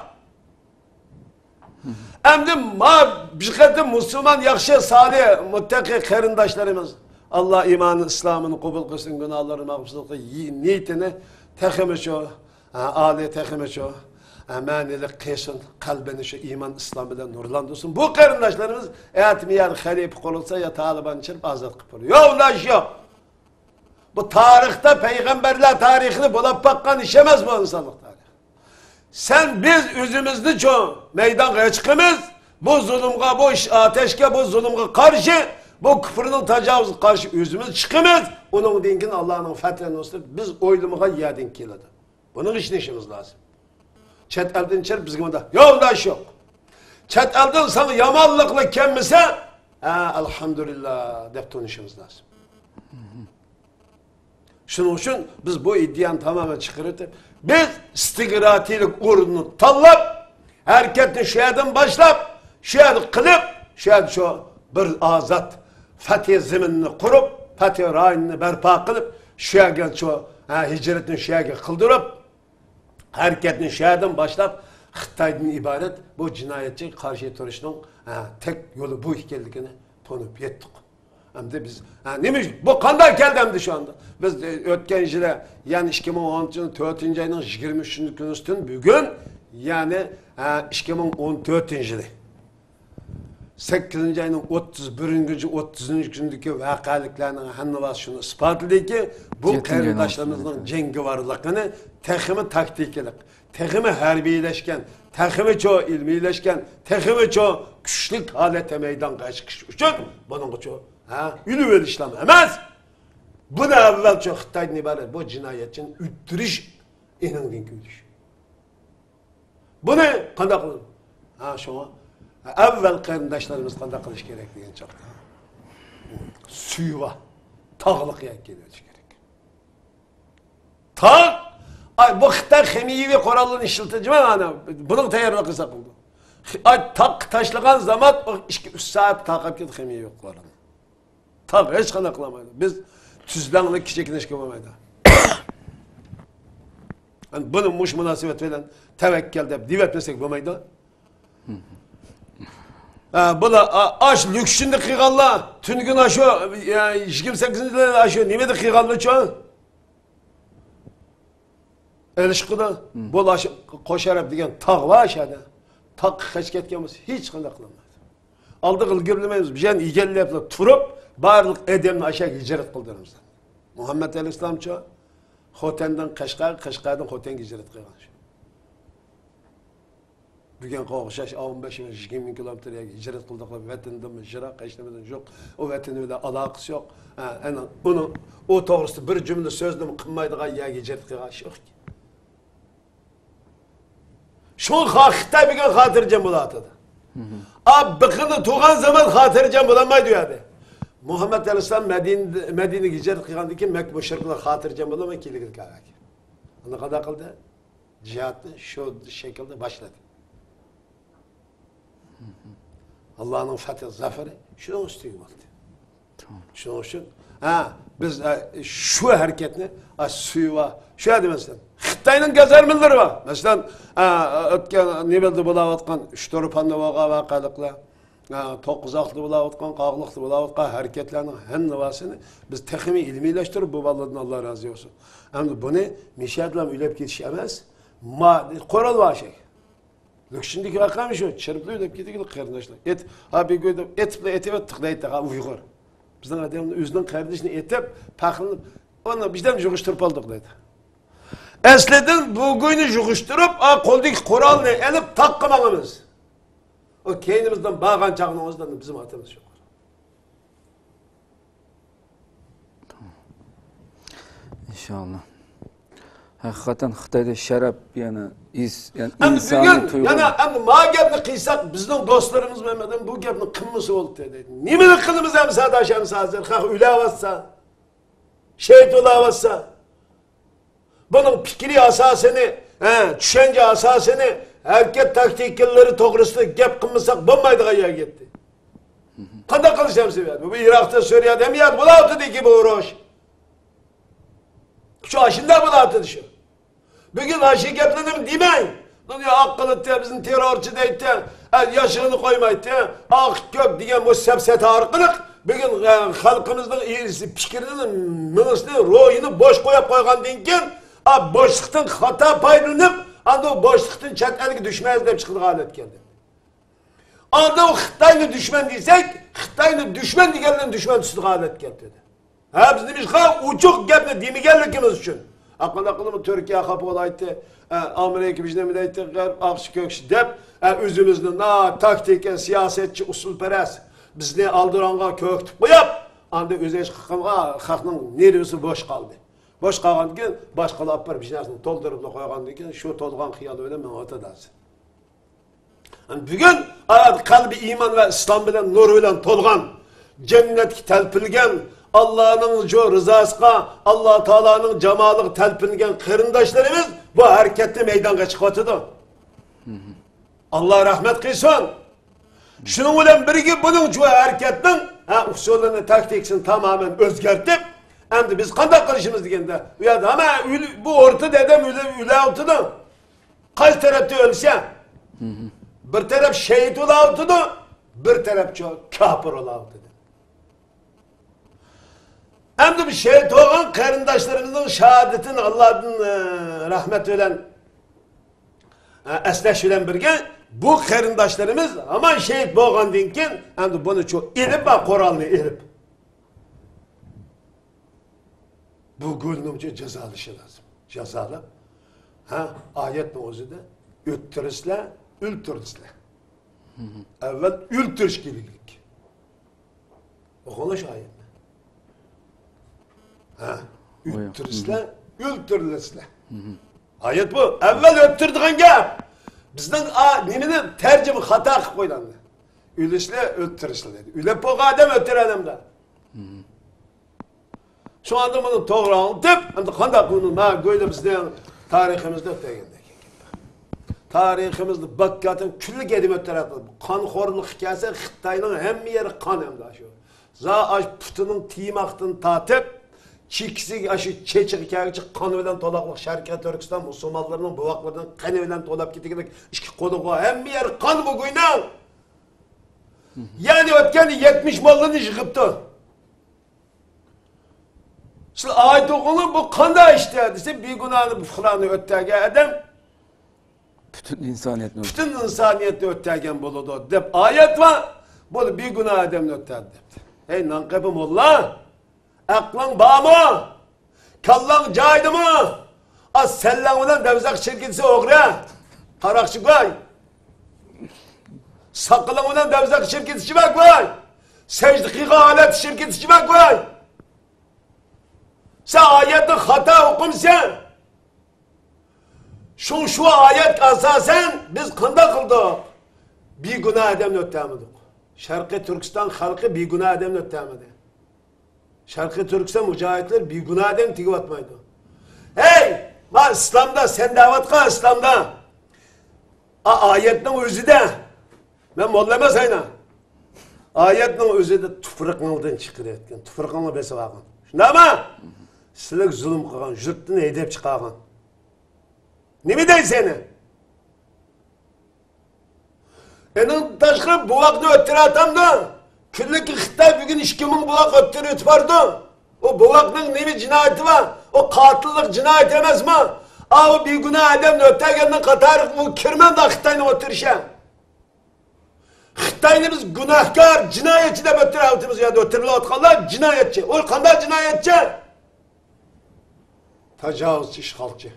ئەمدى ما بىر قېتىم مۇسۇلمان ياخشى، سالىھ، مۇتتەقىي قېرىنداشلىرىمىز، ئاللا ئىمانى ئىسلامىنى قوبۇل قىلسۇن، گۇناھلىرىنى مەغپىرەت قىلسۇن، نىيىتىنى تېخىمۇچۇ، ھە، ئالىي تېخىمۇچۇ، ھە، مەنىلىك قىلسۇن، قەلبىنى شۇ ئىمان ئىسلام بىلەن نۇرلاندۇرسۇن. بۇ قېرىنداشلىرىمىز ئەتە يەنە خەلىپە قۇرۇلسا يا تالىبان چىقىپ ئازاد قىلىپ بولىدۇ. يوق، ئۇنداق ئىش يوق. بۇ تارىختا پەيغەمبەرلەر تارىخىدا بولۇپ باققان ئىش ئەمەس بۇ ئىنسانلىق تارىخى. سەن بىز ئۆزىمىزنىچۇ مەيدانغا چىقىمىز، بۇ زۇلۇمغا، بۇ ئىش-، ئاتەشكە، بۇ زۇلۇمغا قارشى، بۇ كۇپرنىڭ تاجاۋۇزىغا قارشى ئۆزىمىز چىقىمىز. ئۇنىڭدىن كېيىن ئاللانىڭ فەتھى نۇسرىتى بىز ئويلىمىغان يەردىن كېلىدۇ. بۇنىڭغا ئىشىنىشىمىز لازىم. چەت ئەلدىن چىقىپ بىزگە مۇنداق، يوق، ئۇنداق ئىش يوق. چەت ئەلدىن ساڭا يامانلىقلا كەلمىسە، ھە، ئەلھەمدۇلىللا دەپ تونۇشىمىز لازىم. شۇنىڭ ئۈچۈن بىز بۇ ئىدىيەنى تامامەن چىقىرىۋېتىپ، بىز ئىستىگراتىلىك ئورۇننى تاللاپ، ھەرىكەتنى شۇ يەردىن باشلاپ، شۇ يەردە قىلىپ، شۇ يەردە شۇ بىر ئازاد فەتھى زېمىننى قۇرۇپ، فەتھى رايوننى بەرپا قىلىپ، شۇ يەرگە شۇ، ھە، ھىجرەتنى شۇ يەرگە قىلدۇرۇپ، ھەرىكەتنى شۇ يەردىن باشلاپ، خىتايدىن ئىبارەت بۇ جىنايەتچىگە قارشى تۇرۇشنىڭ، ھە، تەك يولى بۇ ئىكەنلىكىنى تونۇپ يەتتۇق. ئەمدى بىز، ھە، نېمە ئۈچۈن؟ بۇ قانداق كەلدى ئەمدى شۇ ئاندا؟ بىز، ئۆتكەن يىلى، يەنى ئىككى مىڭ ئون تۆتىنچى ئاينىڭ يىگىرمە ئۈچىنچى كۈنىسىدىن بۈگۈن، يەنى، ھە، ئىككى مىڭ ئون تۆتىنچى يىلى. سەككىزىنچى ئاينىڭ ئوتتۇز بىرىنچى، ئوتتۇزىنچى كۈنىدىكى ۋەقەلىكلەرنىڭ ھەممىسى شۇنى ئىسپاتلىدىكى، بۇ قېرىنداشلىرىمىزنىڭ جەڭگىۋارلىقىنى تېخىمۇ تاكتىكىلىق، تېخىمۇ ھەربىيلەشكەن، تېخىمۇچۇ ئىلمىيلەشكەن، تېخىمۇچۇ كۈچلۈك ھالەتتە مەيدانغا چىقىش ئۈچۈن بۇنىڭغىچۇ، ھە، ئۆلۈۋېلىشلام ئەمەس. بۇنى ئەۋۋەلچۇ خىتايدىن ئىبارەت بۇ جىنايەتچىنى ئۆلتۈرۈش، ئېنىڭدىن كۆرۈش. بۇنى قانداق قىلىدۇ؟ ھا، شۇڭا ئەۋۋەل قېرىنداشلىرىمىز قانداق قىلىش كېرەك دېگەن چاغدا، سۈيى بار، تاغلىق يەرگە كېلىۋېتىش كېرەك. تاغ، ئاي، بۇ خىتاي خىمىيىۋى قوراللىرىنى ئىشلىتىدۇ، مانا، بۇنىڭ تەييارلىقى قىلسا بولىدۇ. خى-، ئاي، تاغ تاشلىغان زامان ئۇ ئىككى، ئۈچ سائەت تارقاپ كېتىدۇ خىمىيىۋى قوراللار. تاغ ھېچقانداق قىلالمايدۇ. بىز تۈزلەڭلىك كىچىكلىشكە بولمايدۇ. بۇنى مۇشۇ مۇناسىۋەت بىلەن تەۋەككەل دەپ دېۋەتمىسەك بولمايدۇ. ھە، بۇلار، ئا-، ئاشۇ لۈكشىندە قىلغانلار، تۈنۈگۈن ئاشۇ، يا، يىگىرمە سەككىزىنچى يىلى ئاشۇ نېمىدە قىلغانلىچۇ؟ ئېلىشقىدا، بۇ ئاشۇ قوشەرەپ دېگەن تاغ بار ئاشۇ يەردە. تاغقا قېچىپ كەتكەن بولسا، ھېچقانداق قىلالمايدۇ. ئالدىغا ئىلگىرىلىمەيمىز. بىر يەرنى ئىگىلەپلا تۇرۇپ، بارلىق ئادەمنى ئاشۇ يەرگە ھىجرەت قىلدۇرىمىز. مۇھەممەد ئەلەيھىسسالامچۇ خوتەندىن قەشقەر، قەشقەردىن خوتەنگە ھىجرەت قىلغان. بۈگۈنكىگە ئوخشاش ئون بەش مىڭ، يىگىرمە مىڭ كىلومېتىر يەرگە ھىجرەت قىلدۇق، ۋەتىنىدىنمۇ يىراق، ھېچنېمىدىن يوق، ئۇ ۋەتىنى بىلەن ئالاقىسى يوق. ھە، ئەنە ئۇنىڭ ئۇ توغرىسىدا بىر جۈملە سۆزنىمۇ قىلمايدىغان يەرگە ھىجرەت قىلغان ئىش يوق. شۇڭا خىتاي بۈگۈن خاتىرجەم بولۇۋاتىدۇ. ئا، بېقىندا تۇرغان زامان خاتىرجەم بولالمايدۇ ئۇ يەردە. مۇھەممەد ئەلەيھىسسالام مەدىنە، مەدىنىگە ھىجرەت قىلغاندىن كېيىن مەككە مۇشرىكلار خاتىرجەم بولالماي كېلىۋىدى كەبەگە. ئۇنى قانداق قىلدى؟ جىھادنى شۇ شەكىلدە باشلىدى. ئاللانىڭ فەتھى، زەپىرى شۇنىڭ ئۈستىگە بولدى. شۇنىڭ ئۈچۈن، ھە، بىز، ھە، شۇ ھەرىكەتنى، ھە، سۈيى بار. شۇ يەردە، مەسىلەن، خىتاينىڭ گازارمىلىرى بار. مەسىلەن، ھە، ئۆتكەن نېمىدە بولاۋاتقان ئۇچتۇرپاندا بولغان ۋەقەلىكلەر. ھە، توققۇزاقلىقتا بولاۋاتقان، قاغىلىقتا بولاۋاتقان ھەرىكەتلەرنىڭ ھەممىسىنى بىز تېخىمۇ ئىلمىيلەشتۈرۈپ، بۇ بالىلاردىن ئاللا رازى بولسۇن. ئەمدى بۇنى مىشەدىلا ئۆلۈپ كېتىش ئەمەس، ما-، قورال بار شەي. لۇكچىندىكى ۋەقەمۇ شۇ، چىرىپلا ئۆلۈپ كېتىدىغان قېرىنداشلار. ئېت-، ھا، بىگۇي دەپ ئېتىپلا ئېتىۋەتتۇق دەيدۇ، ھا، ئۇيغۇر. بىزنىڭ ئادەمنى ئۆزىنىڭ قېرىندىشىنى ئېتىپ، پەخىرلىنىپ، ئۇنى بىردەم يىغىشتۇرۇپ ئالدۇق دەيدۇ. ئەسلىدىن بىگۇينى يىغىشتۇرۇپ، ئا، قولدىكى قورالنى ئېلىپ تاغقا ماڭىمىز. ئۇ كەينىمىزدىن بارغان چاغنىڭ ئۆزىدە بىزمۇ ئاتىمىز يوق. ئىنشاللا. ھەقىقەتەن خىتايدا شەرەپ، يەنى ھېس، يەنى ئەمدى ئىنسانىي بۈگۈن تۇيغۇ. يەنە ئەمدى ما گەپنى قىلساق، بىزنىڭ دوستلىرىمىز مەن بۇ گەپنى قىلمىسا بولدى دەيدۇ. نېمىنى قىلىمىز ئەمسە ئاداش، ئەمسە ھازىر خەق ئۆلەۋاتسا، شېھىت بولاۋاتسا. بۇنىڭ پىكرىي ئاساسىنى، ھە، چۈشەنچە ئاساسىنى، ھەرىكەت تاكتىكىلىرى توغرىسىدا گەپ قىلمىساق بولمايدىغان يەرگە يەتتى. قانداق قىلىش ئەمسە بۇ يەردە؟ بۇ ئىراقتا، سۈرىيەدە، ھەممە يەردە بولۇۋاتىدىكى بۇ ئۇرۇش. شۇ ئاشۇنداق بولۇۋاتىدۇ شۇ. بۈگۈن ئاشۇ گەپلەرنى دېمەي، دۇنيا ئاق قىلىدۇ، بىزنى تېررورچى دەيدۇ، ئە، ياشىغىنى قويمايدۇ. ئاق كۆك دېگەن بۇ سەپسەتە ئارقىلىق بۈگۈن، ئە، خەلقىمىزنىڭ ئىرسى پىكرىنى، مېڭىسىنى، روھىنى بوش قويۇپ قويغاندىن كېيىن، ئا، بوشلۇقتىن خاتا پايدىلىنىپ، ئاندىن بوشلۇقتىن چەت ئەلگە دۈشمەن ئىزدەپ چىقىدىغان ھالەتكە كەلدى. ئاندىن خىتاينى دۈشمەن دېسەك، خىتاينى دۈشمەن دېگەنلەرنى دۈشمەن تۇتىدىغان ھالەتكە كەلدى. ھە، بىز نېمىشقا ئوچۇق گەپنى دېمىگەنلىكىمىز ئۈچۈن. ھە، قانداق قىلىمىز؟ تۈركىيە خاپا بولايتتى، ئە، ئامېرىكا بىز نېمە دەيتتى، غەرب ئاقچى كۆكچى دەپ، ئە، ئۆزىمىزنى نا تاكتىكا، سىياسەتچى، ئۇسۇلپەرەس، بىزنى ئالدىراڭغا كۆكتۈپ قويۇپ، ئاندىن ئۆز ئىشقا قىلغان خەقنىڭ نېرۋىسى بوش قالدى. بوش قالغاندىن كېيىن باشقىلار ئاپىرىپ بىر نەرسىنى تولدۇرۇپلا قويغاندىن كېيىن شۇ تولغان خىيال بىلەن مېڭىۋاتىدۇ ھازىر. بۈگۈن قەلبى ئىمان ۋە ئىسلام بىلەن، نۇر بىلەن تولغان، جەننەتكە تەلپۈنگەن، ئاللانىڭ شۇ رىزاسىغا، ئاللا تائالانىڭ جامالىغا تەلپۈنگەن قېرىنداشلىرىمىز بۇ ھەرىكەتتە مەيدانغا چىقىۋاتىدۇ. ئاللا رەھمەت قىلسۇن. شۇنىڭ بىلەن بىرگە بۇنىڭ شۇ ھەرىكەتنىڭ، ھە، ئۇسۇلىنى، تاكتىكىسىنى تامامەن ئۆزگەرتىپ، ئەمدى بىز قانداق قىلىشىمىز دېگەندە، ئۇ يەردە ھەممە ئۆل-، بۇ ئورتا دەدەم ئۆلە-، ئۆلەۋاتىدۇ. قايسى تەرەپتە ئۆلسە، بىر تەرەپ شېھىت بولاۋاتىدۇ، بىر تەرەپ چو-، كاپىر بولاۋاتىدۇ. ئەمدى بۇ شېھىت بولغان قېرىنداشلىرىمىزنىڭ شاھادىتىنى ئاللادىن، ئە، رەھمەت بىلەن، ئە، ئەسلەش بىلەن بىرگە، بۇ قېرىنداشلىرىمىز ھامان شېھىت بولغاندىن كېيىن، ئەمدى بۇنى چو-، ئېلىپ، قورالنى ئېلىپ، بۇ گۇلنىڭچە جازالىشى لازىم. جازالاپ، ھە، ئايەتنىڭ ئۆزىدە ئۆتتۈرسىلەر، ئۆلتۈرسىلەر. ئەۋۋەل ئۆلتۈرۈش كېرەكلىك. ئوقۇڭلار شۇ ئايەتنى. ھە، ئۆلتۈرسىلەر، ئۆلتۈرۈلسىلەر. ئايەت بۇ. ئەۋۋەل ئۆلتۈرىدىغان گەپ. بىزنىڭ ئا-، نېمىنى تەرجىمە خاتا قىلىپ قويغان. ئۆلۈشلەر، ئۆلتۈرۈشلەر. ئۆلۈپ بولغان ئادەم ئۆلتۈرەلەمدۇ؟ شۇڭا ئەمدى بۇنى توغرا ئاڭلىتىپ، ئەمدى قانداق بۇنى، مانا گويدا بىزنىڭ تارىخىمىزدا ئۆتەلگەندەك. تارىخىمىزدا باككاتىن كۈنلۈك ئادەم ئۆتتۈرەتتى. قانخورلۇققا كەلسە، خىتاينىڭ ھەممە يېرى قان ئەمدى شۇ. زا ئاش پۇتىنىڭ تىيماقتىن تارتىپ، چېكىسىگە، ئاشۇ چېچىغا كەلگۈچە قان بىلەن تولاقلىق شەرقىي تۈركىستان مۇسۇلمانلىرىنىڭ بوۋاقلىرىنىڭ قېنى بىلەن تولاپ كېتىدىكەن، ئىككى قولىغا ھەممە يەر قان بۇ گوينىڭ. يەنى ئۆتكەندە يەتمىش موللىنى يىغىپتۇ. سىلەر ئايەت ئوقۇڭلار، بۇ قانداق ئىشتە دېسە، بىگۇناھنى، بۇ پۇلاننى ئۆتتەرگەن ئادەم پۈتۈن ئىنسانىيەتنى پۈتۈن ئىنسانىيەتنى ئۆتتەرگەن بولىدۇ دەپ ئايەت بار. بۇ بىگۇناھ ئادەمنى ئۆتتەردى دەپتۇ. ھەي نانقېپى موللا! ئەقلىڭ بارمۇ؟ كاللاڭ جايىدىمۇ؟ ئا، سەللەڭ بىلەن دەۋزەخ شىركىتىسى ئوغرى. قاراقچى گۇي. ساقىلىڭ بىلەن دەۋزەخ شىركىتىسى بار گۇي. سەجدە قىلغان ھالەت شىركىتىسى بار گۇي. سەن ئايەتنى خاتا ئوقۇمسەن. شۇ، شۇ ئايەتكە ئاساسەن بىز قانداق قىلدۇق؟ بىگۇناھ ئادەمنى ئۆتتەرمىدۇق. شەرقىي تۈركىستان خەلقى بىگۇناھ ئادەمنى ئۆتتەرمىدى. شەرقىي تۈركىستان مۇجاھىدلىرى بىگۇناھ ئادەم تېگىۋاتمايدۇ. ھەي، ما ئىسلامدا، سەن دەۋاتقان ئىسلامدا، ئا-، ئايەتنىڭ ئۆزىدە، مەن موللا ئەمەس ئاينا. ئايەتنىڭ ئۆزىدە تۇپرىقىڭدىن چىقىرىۋەتكەن، تۇپرىقىڭنى بېسىۋالغان. شۇنداقمۇ؟ سىلەرگە زۇلۇم قىلغان، يۇرتتىن ھەيدەپ چىقارغان. نېمە دەيسەن؟ ئېنىڭدىن تاشقىرى بوۋاقنى ئۆلتۈرۈۋاتامدۇ؟ كۈنلۈكى خىتاي بۈگۈن ئىككى مىڭ بوۋاق ئۆلتۈرۈۋېتىپ بارىدۇ. ئۇ بوۋاقنىڭ نېمە جىنايىتى بار؟ ئۇ قاتىللىق جىنايىتى ئەمەسمۇ؟ ئاۋۇ بىگۇناھ ئادەمنى ئۆلتۈرگەننىڭ قاتارىغا ئۇ كىرمەمدۇ خىتاينىڭ ئۆلتۈرۈشى؟ خىتاينى بىز گۇناھكار، جىنايەتچى دەپ ئۆلتۈرۈۋاتىمىز، يا ئۆلتۈرۈۋاتقانلار جىنايەتچى. ئۇ قانداق جىنايەتچى؟ تاجاۋۇزچى، ئىشغالچى.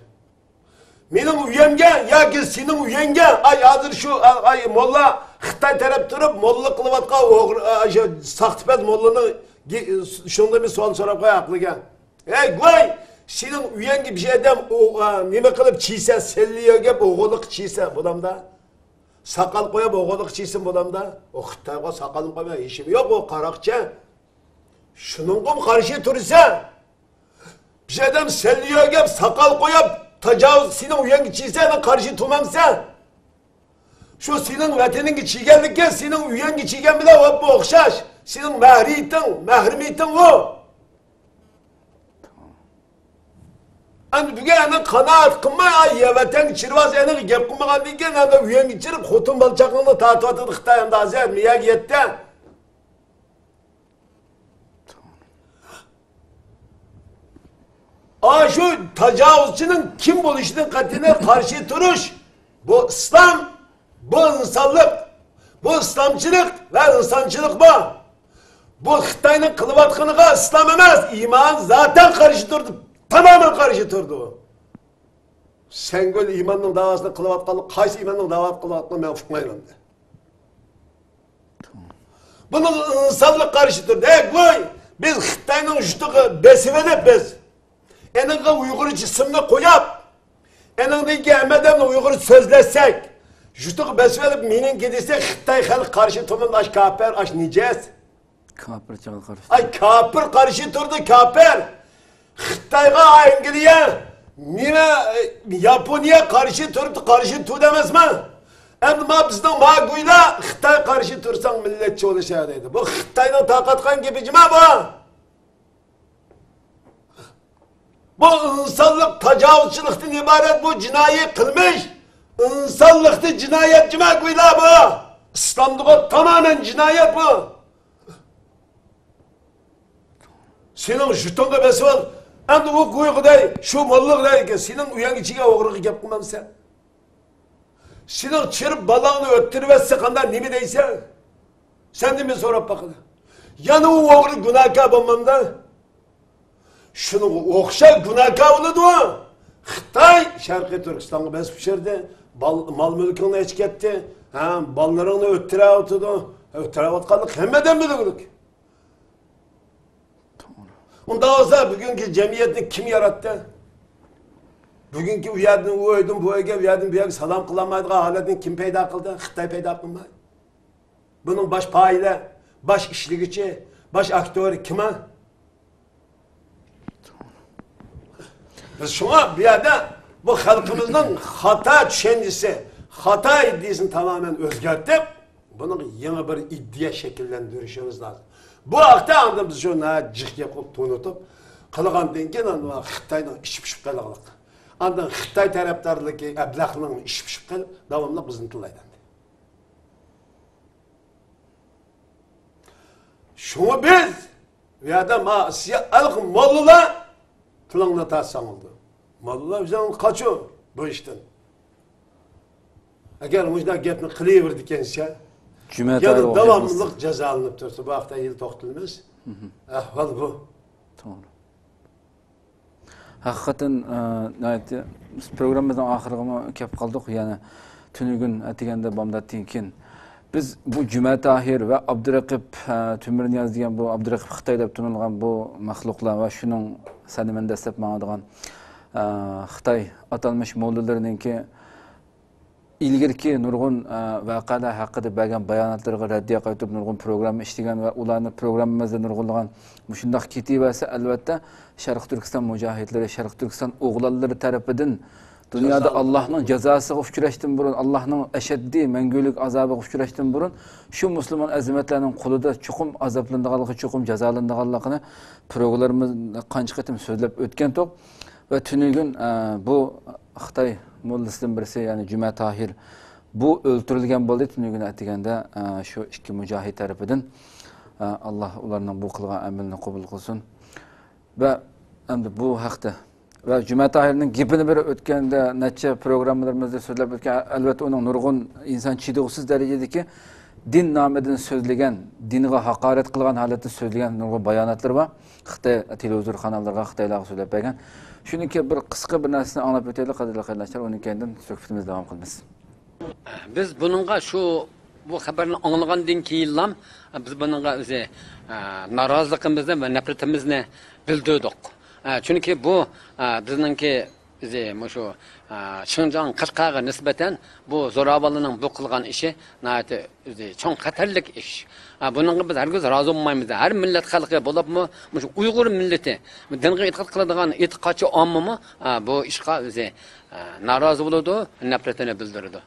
مېنىڭ ئۆيەمگە ياكى سېنىڭ ئۆيەڭگە، ئاي، ھازىر شۇ، ئاي، موللا خىتاي تەرەپ تۇرۇپ، موللا قىلىۋاتقان ئوغرى، ئا، شۇ ساختىپەز موللىنىڭ گې-، شۇنىڭدىن بىر سوئال سوراپ قوياي ئەقلىگە. ئەي، گۇي، سېنىڭ ئۆيەڭگە بىر ئادەم، ئۇ، ئا، نېمە قىلىپ چىيسە، سەللە يەپ ئوغرىلىق چىيسە بولامدا؟ ساقال قويۇپ ئوغرىلىق چىيسىمۇ بولامدا؟ ئۇ خىتايغا ساقالىم قويماي، ھېشىم يوق، ئۇ قاراقچە. شۇنىڭغىمۇ قارشى تۇرىسەن؟ بىر ئادەم سەللە يەپ، ساقال قويۇپ، تاجاۋۇز سېنىڭ ئۆيۈڭگە چىيسە، قارشى تۇرمامسەن؟ شۇ سېنىڭ ۋەتىنىڭگە چىيگەنلىكى، سېنىڭ ئۆيۈڭگە چىيگەن بىلەن ئوپمۇ ئوخشاش. سېنىڭ مەھرىيىتىڭ، مەھرىمىيىتىڭ ئۇ. ئەمدى بۈگۈن ئەنە قانائەت قىلماي، ئاي، يا ۋەتەنگە چىرىۋالسا، ئەنە گەپ قىلمىغاندىن كېيىن، ئەنە ئۆيۈڭگە چىرىپ، خوتۇن بالا چاقىڭنى تارتىۋاتىدۇ خىتاي، ئەمدى ھازىر مىيەگە يەتتى. ئاشۇ تاجاۋۇزچىنىڭ كىم بولۇشىدىن قەتئىينەزەر قارشى تۇرۇش، بۇ ئىسلام، بۇ ئىنسانلىق، بۇ ئىسلامچىلىق ۋە ئىنسانچىلىق بۇ. بۇ خىتاينىڭ قىلىۋاتقىنىغا ئىسلام ئەمەس، ئىمان زاتەن قارشى تۇرىدۇ، تامامەن قارشى تۇرىدۇ. سەنگۈل ئىماننىڭ داۋاسىنى قىلىۋاتقانلىق، قايسى ئىماننىڭ داۋاسىنى قىلىۋاتقىنىنى مەن ئۇقمايمەن دە. بۇنىڭ ئىنسانلىق قارشى تۇردى. ھەي، گۇي، بىز خىتاينىڭ يۇرتىغا بېسىۋېلىپ بىز، ئېنىڭغا ئۇيغۇرچە ئىسىمنى قويۇپ، ئېنىڭدىكى ھەممە ئادەمنى ئۇيغۇرچە سۆزلەتسەك، يۇرتىغا بېسىۋېلىپ مېنىڭكى دېسە، خىتاي خەلقى قارشى تۇرمامدۇ، ئاش كاپىر، ئاش نىجەس. كاپىرچىغا قارشى. ئاي، كاپىر قارشى تۇردى، كاپىر. خىتايغا ئەنگلىيە، نېمە، ياپونىيە قارشى تۇردى، قارشى تۇردى ئەمەسمۇ؟ ئەمدى ما بىزنىڭ ما گۇيلار خىتاي قارشى تۇرساڭ مىللەتچى بولۇشار دەيدۇ. بۇ خىتاينىڭ تارقاتقان گېپى جۇما بۇ. بۇ ئىنسانلىق تاجاۋۇزچىلىقتىن ئىبارەت بۇ جىنايى قىلمىش. ئىنسانلىقتا جىنايەتچىما گۇيلا بۇ. ئىسلامدىغۇ تامامەن جىنايەت بۇ. سېنىڭ يۇرتۇڭغا بېسىۋال. ئەمدى ئۇ گۇيغۇدەي، شۇ موللىغۇدەي، سېنىڭ ئۆيۈڭ ئىچىگە ئوغرىغا گەپ قىلمامسەن؟ سېنىڭ چىرىپ بالاڭنى ئۆتتۈرۈۋەتسە قانداق، نېمە دەيسەن؟ سەندىن بىر سوراپ باقىلى. يەنە ئۇ ئوغرى گۇناھكار بولمامدا؟ شۇنىڭغا ئوخشاش گۇناھكار بولىدۇ. خىتاي شەرقىي تۈركىستانغا بېسىپ چۈشۈردى. بال-، مال-مۈلكۈڭنى ئېچىپ كەتتى. ھە، بالىلىرىڭنى ئۆتتۈرۈۋاتىدۇ. ئۆتتۈرۈۋاتقانلىق ھەممىدىن بىلگۈلۈك. توغرا. ئۇنداق بولسا بۈگۈنكى جەمئىيەتنى كىم ياراتتى؟ بۈگۈنكى ئۇ يەردىن ئۇ ئۆيدىن بۇ ئۆيگە، ئۇ يەردىن بۇ يەرگە سالام قىلالمايدىغان ھالەتنى كىم پەيدا قىلدى؟ خىتاي پەيدا قىلماي. بۇنىڭ باش پائىلى، باش ئىشلىگۈچى، باش ئاكتيورى كىم؟ بىز شۇڭا بۇ يەردە بۇ خەلقىمىزنىڭ خاتا چۈشەنچىسى، خاتا ئىدىيىسىنى تامامەن ئۆزگەرتىپ، بۇنىڭغا يېڭى بىر ئىدىيە شەكىللەندۈرۈشىمىز لازىم. بۇ ھەقتە ئاندىن بىز شۇ ناھايىتى جىق گەپ قىلىپ تونۇتۇپ قىلغاندىن كېيىن، ئاندىن خىتاينىڭ ئىچى پۇشۇپ قېلىغلىق. ئاندىن خىتاي تەرەپدارلىكى ئەبلەخنىڭ ئىچى پۇشۇپ قېلىپ، داۋاملىق بىزنى تىللايدۇ ئەمدى. شۇڭا بىز بۇ يەردە ما سىيا ئەلق موللىلار تىلىڭنى تارتساڭ بولدى. موللىلار بىزدىن قاچۇ بۇ ئىشتىن. ئەگەر مۇشۇنداق گەپنى قىلىۋېرىدىكەنسە، جۈمە يەنە تارىخى داۋاملىق جازالىنىپ تۇرسا، بۇ ھەقتە ھېلى توختىلىمىز. مھم. ئەھۋال بۇ. توغرا. ھەقىقەتەن، ئە، ناھايىتى بىز پروگراممىمىزنىڭ ئاخىرىغىمۇ كەپ قالدۇق. يەنى تۈنۈگۈن ئەتىگەندە بامداتتىن كېيىن بىز بۇ جۈمە تاھىر ۋە ئابدۇرەقىپ، ئە، تۆمۈرنىياز دېگەن بۇ ئابدۇرەقىپ خىتاي دەپ تونۇلغان بۇ مەخلۇقلار ۋە شۇنىڭ سەن مەن دەسلەپ ماڭىدىغان، ئە، خىتاي ئاتالمىش موللىلىرىنىڭكى ئىلگىرىكى نۇرغۇن، ئە، ۋەقەلەر ھەققىدە بەرگەن باياناتلىرىغا رەددىيە قايتۇرۇپ نۇرغۇن پروگرامما ئىشلىگەن ۋە ئۇلارنى پروگراممىمىزدا نۇرغۇنلىغان مۇشۇنداق كېتىۋەرسە، ئەلۋەتتە، شەرقىي تۈركىستان مۇجاھىدلىرى، شەرقىي تۈركىستان ئوغلانلىرى تەرىپىدىن دۇنيادا جازالىنىپ ئاللاھنىڭ جازاسىغا ئۇچراشتىن بۇرۇن، ئاللاھنىڭ ئەشەددىي مەڭگۈلۈك ئازابىغا ئۇچراشتىن بۇرۇن شۇ مۇسۇلمان ئەزىمەتلەرنىڭ قولىدا چوقۇم ئازابلىنىدىغانلىقى، چوقۇم جازالىنىدىغانلىقىنى پروگراممىمىزدا قانچە قېتىم سۆزلەپ ئۆتكەنتۇق. ۋە تۈنۈگۈن، ئە، بۇ خىتاي موللىسىدىن بىرسى، يەنى جۈمە تاھىر، بۇ ئۆلتۈرۈلگەن بولدى تۈنۈگۈن ئەتىگەندە، ئە، شۇ ئىككى مۇجاھىد تەرىپىدىن. ئە، ئاللا ئۇلارنىڭ بۇ قىلغان ئەمىلىنى قوبۇل قىلسۇن. ۋە ئەمدى بۇ ھەقتە ۋە جۈمە تاھىرنىڭ گېپىنى بىر ئۆتكەندە نەچچە پروگراممىلىرىمىزدا سۆزلەپ ئۆتكەن، ئەلۋەتتە ئۇنىڭ نۇرغۇن ئىنسان چىدىغۇسىز دەرىجىدىكى دىن نامىدىن سۆزلىگەن، دىنغا ھاقارەت قىلغان ھالەتتە سۆزلىگەن نۇرغۇن باياناتلىرى بار. خىتاي تېلېۋىزور قاناللىرىغا، خىتايلارغا سۆزلەپ بەرگەن. شۇنىڭكى بىر قىسقا بىر نەرسىنى ئاڭلاپ ئۆتەيلى، قەدىرلىك قېرىنداشلار، ئۇنىڭ كەينىدىن سۆھبىتىمىزنى داۋام قىلىمىز. بىز بۇنىڭغا شۇ، بۇ خەۋەرنى ئاڭلىغاندىن كېيىنلا بىز بۇنىڭغا ئۆزى، ئە، نارازىلىقىمىزنى ۋە نەپرىتىمىزنى بىلدۈردۇق. ئە، چۈنكى بۇ، ئە، بىزنىڭكى ئۆزى مۇشۇ، ئە، شىنجاڭ قەشقەرگە نىسبەتەن بۇ زوراۋانلارنىڭ بۇ قىلغان ئىشى ناھايىتى ئۆزى چوڭ خەتەرلىك ئىش. ئە، بۇنىڭغا بىز ھەرگىز رازى بولمايمىز. ھەر مىللەت خەلقى بولۇپمۇ مۇشۇ ئۇيغۇر مىللىتى، دىنغا ئېتىقاد قىلىدىغان ئېتىقادچى ئاممىمۇ، ئە، بۇ ئىشقا ئۆزى ئە، نارازى بولىدۇ، نەپرىتىنى بىلدۈرىدۇ.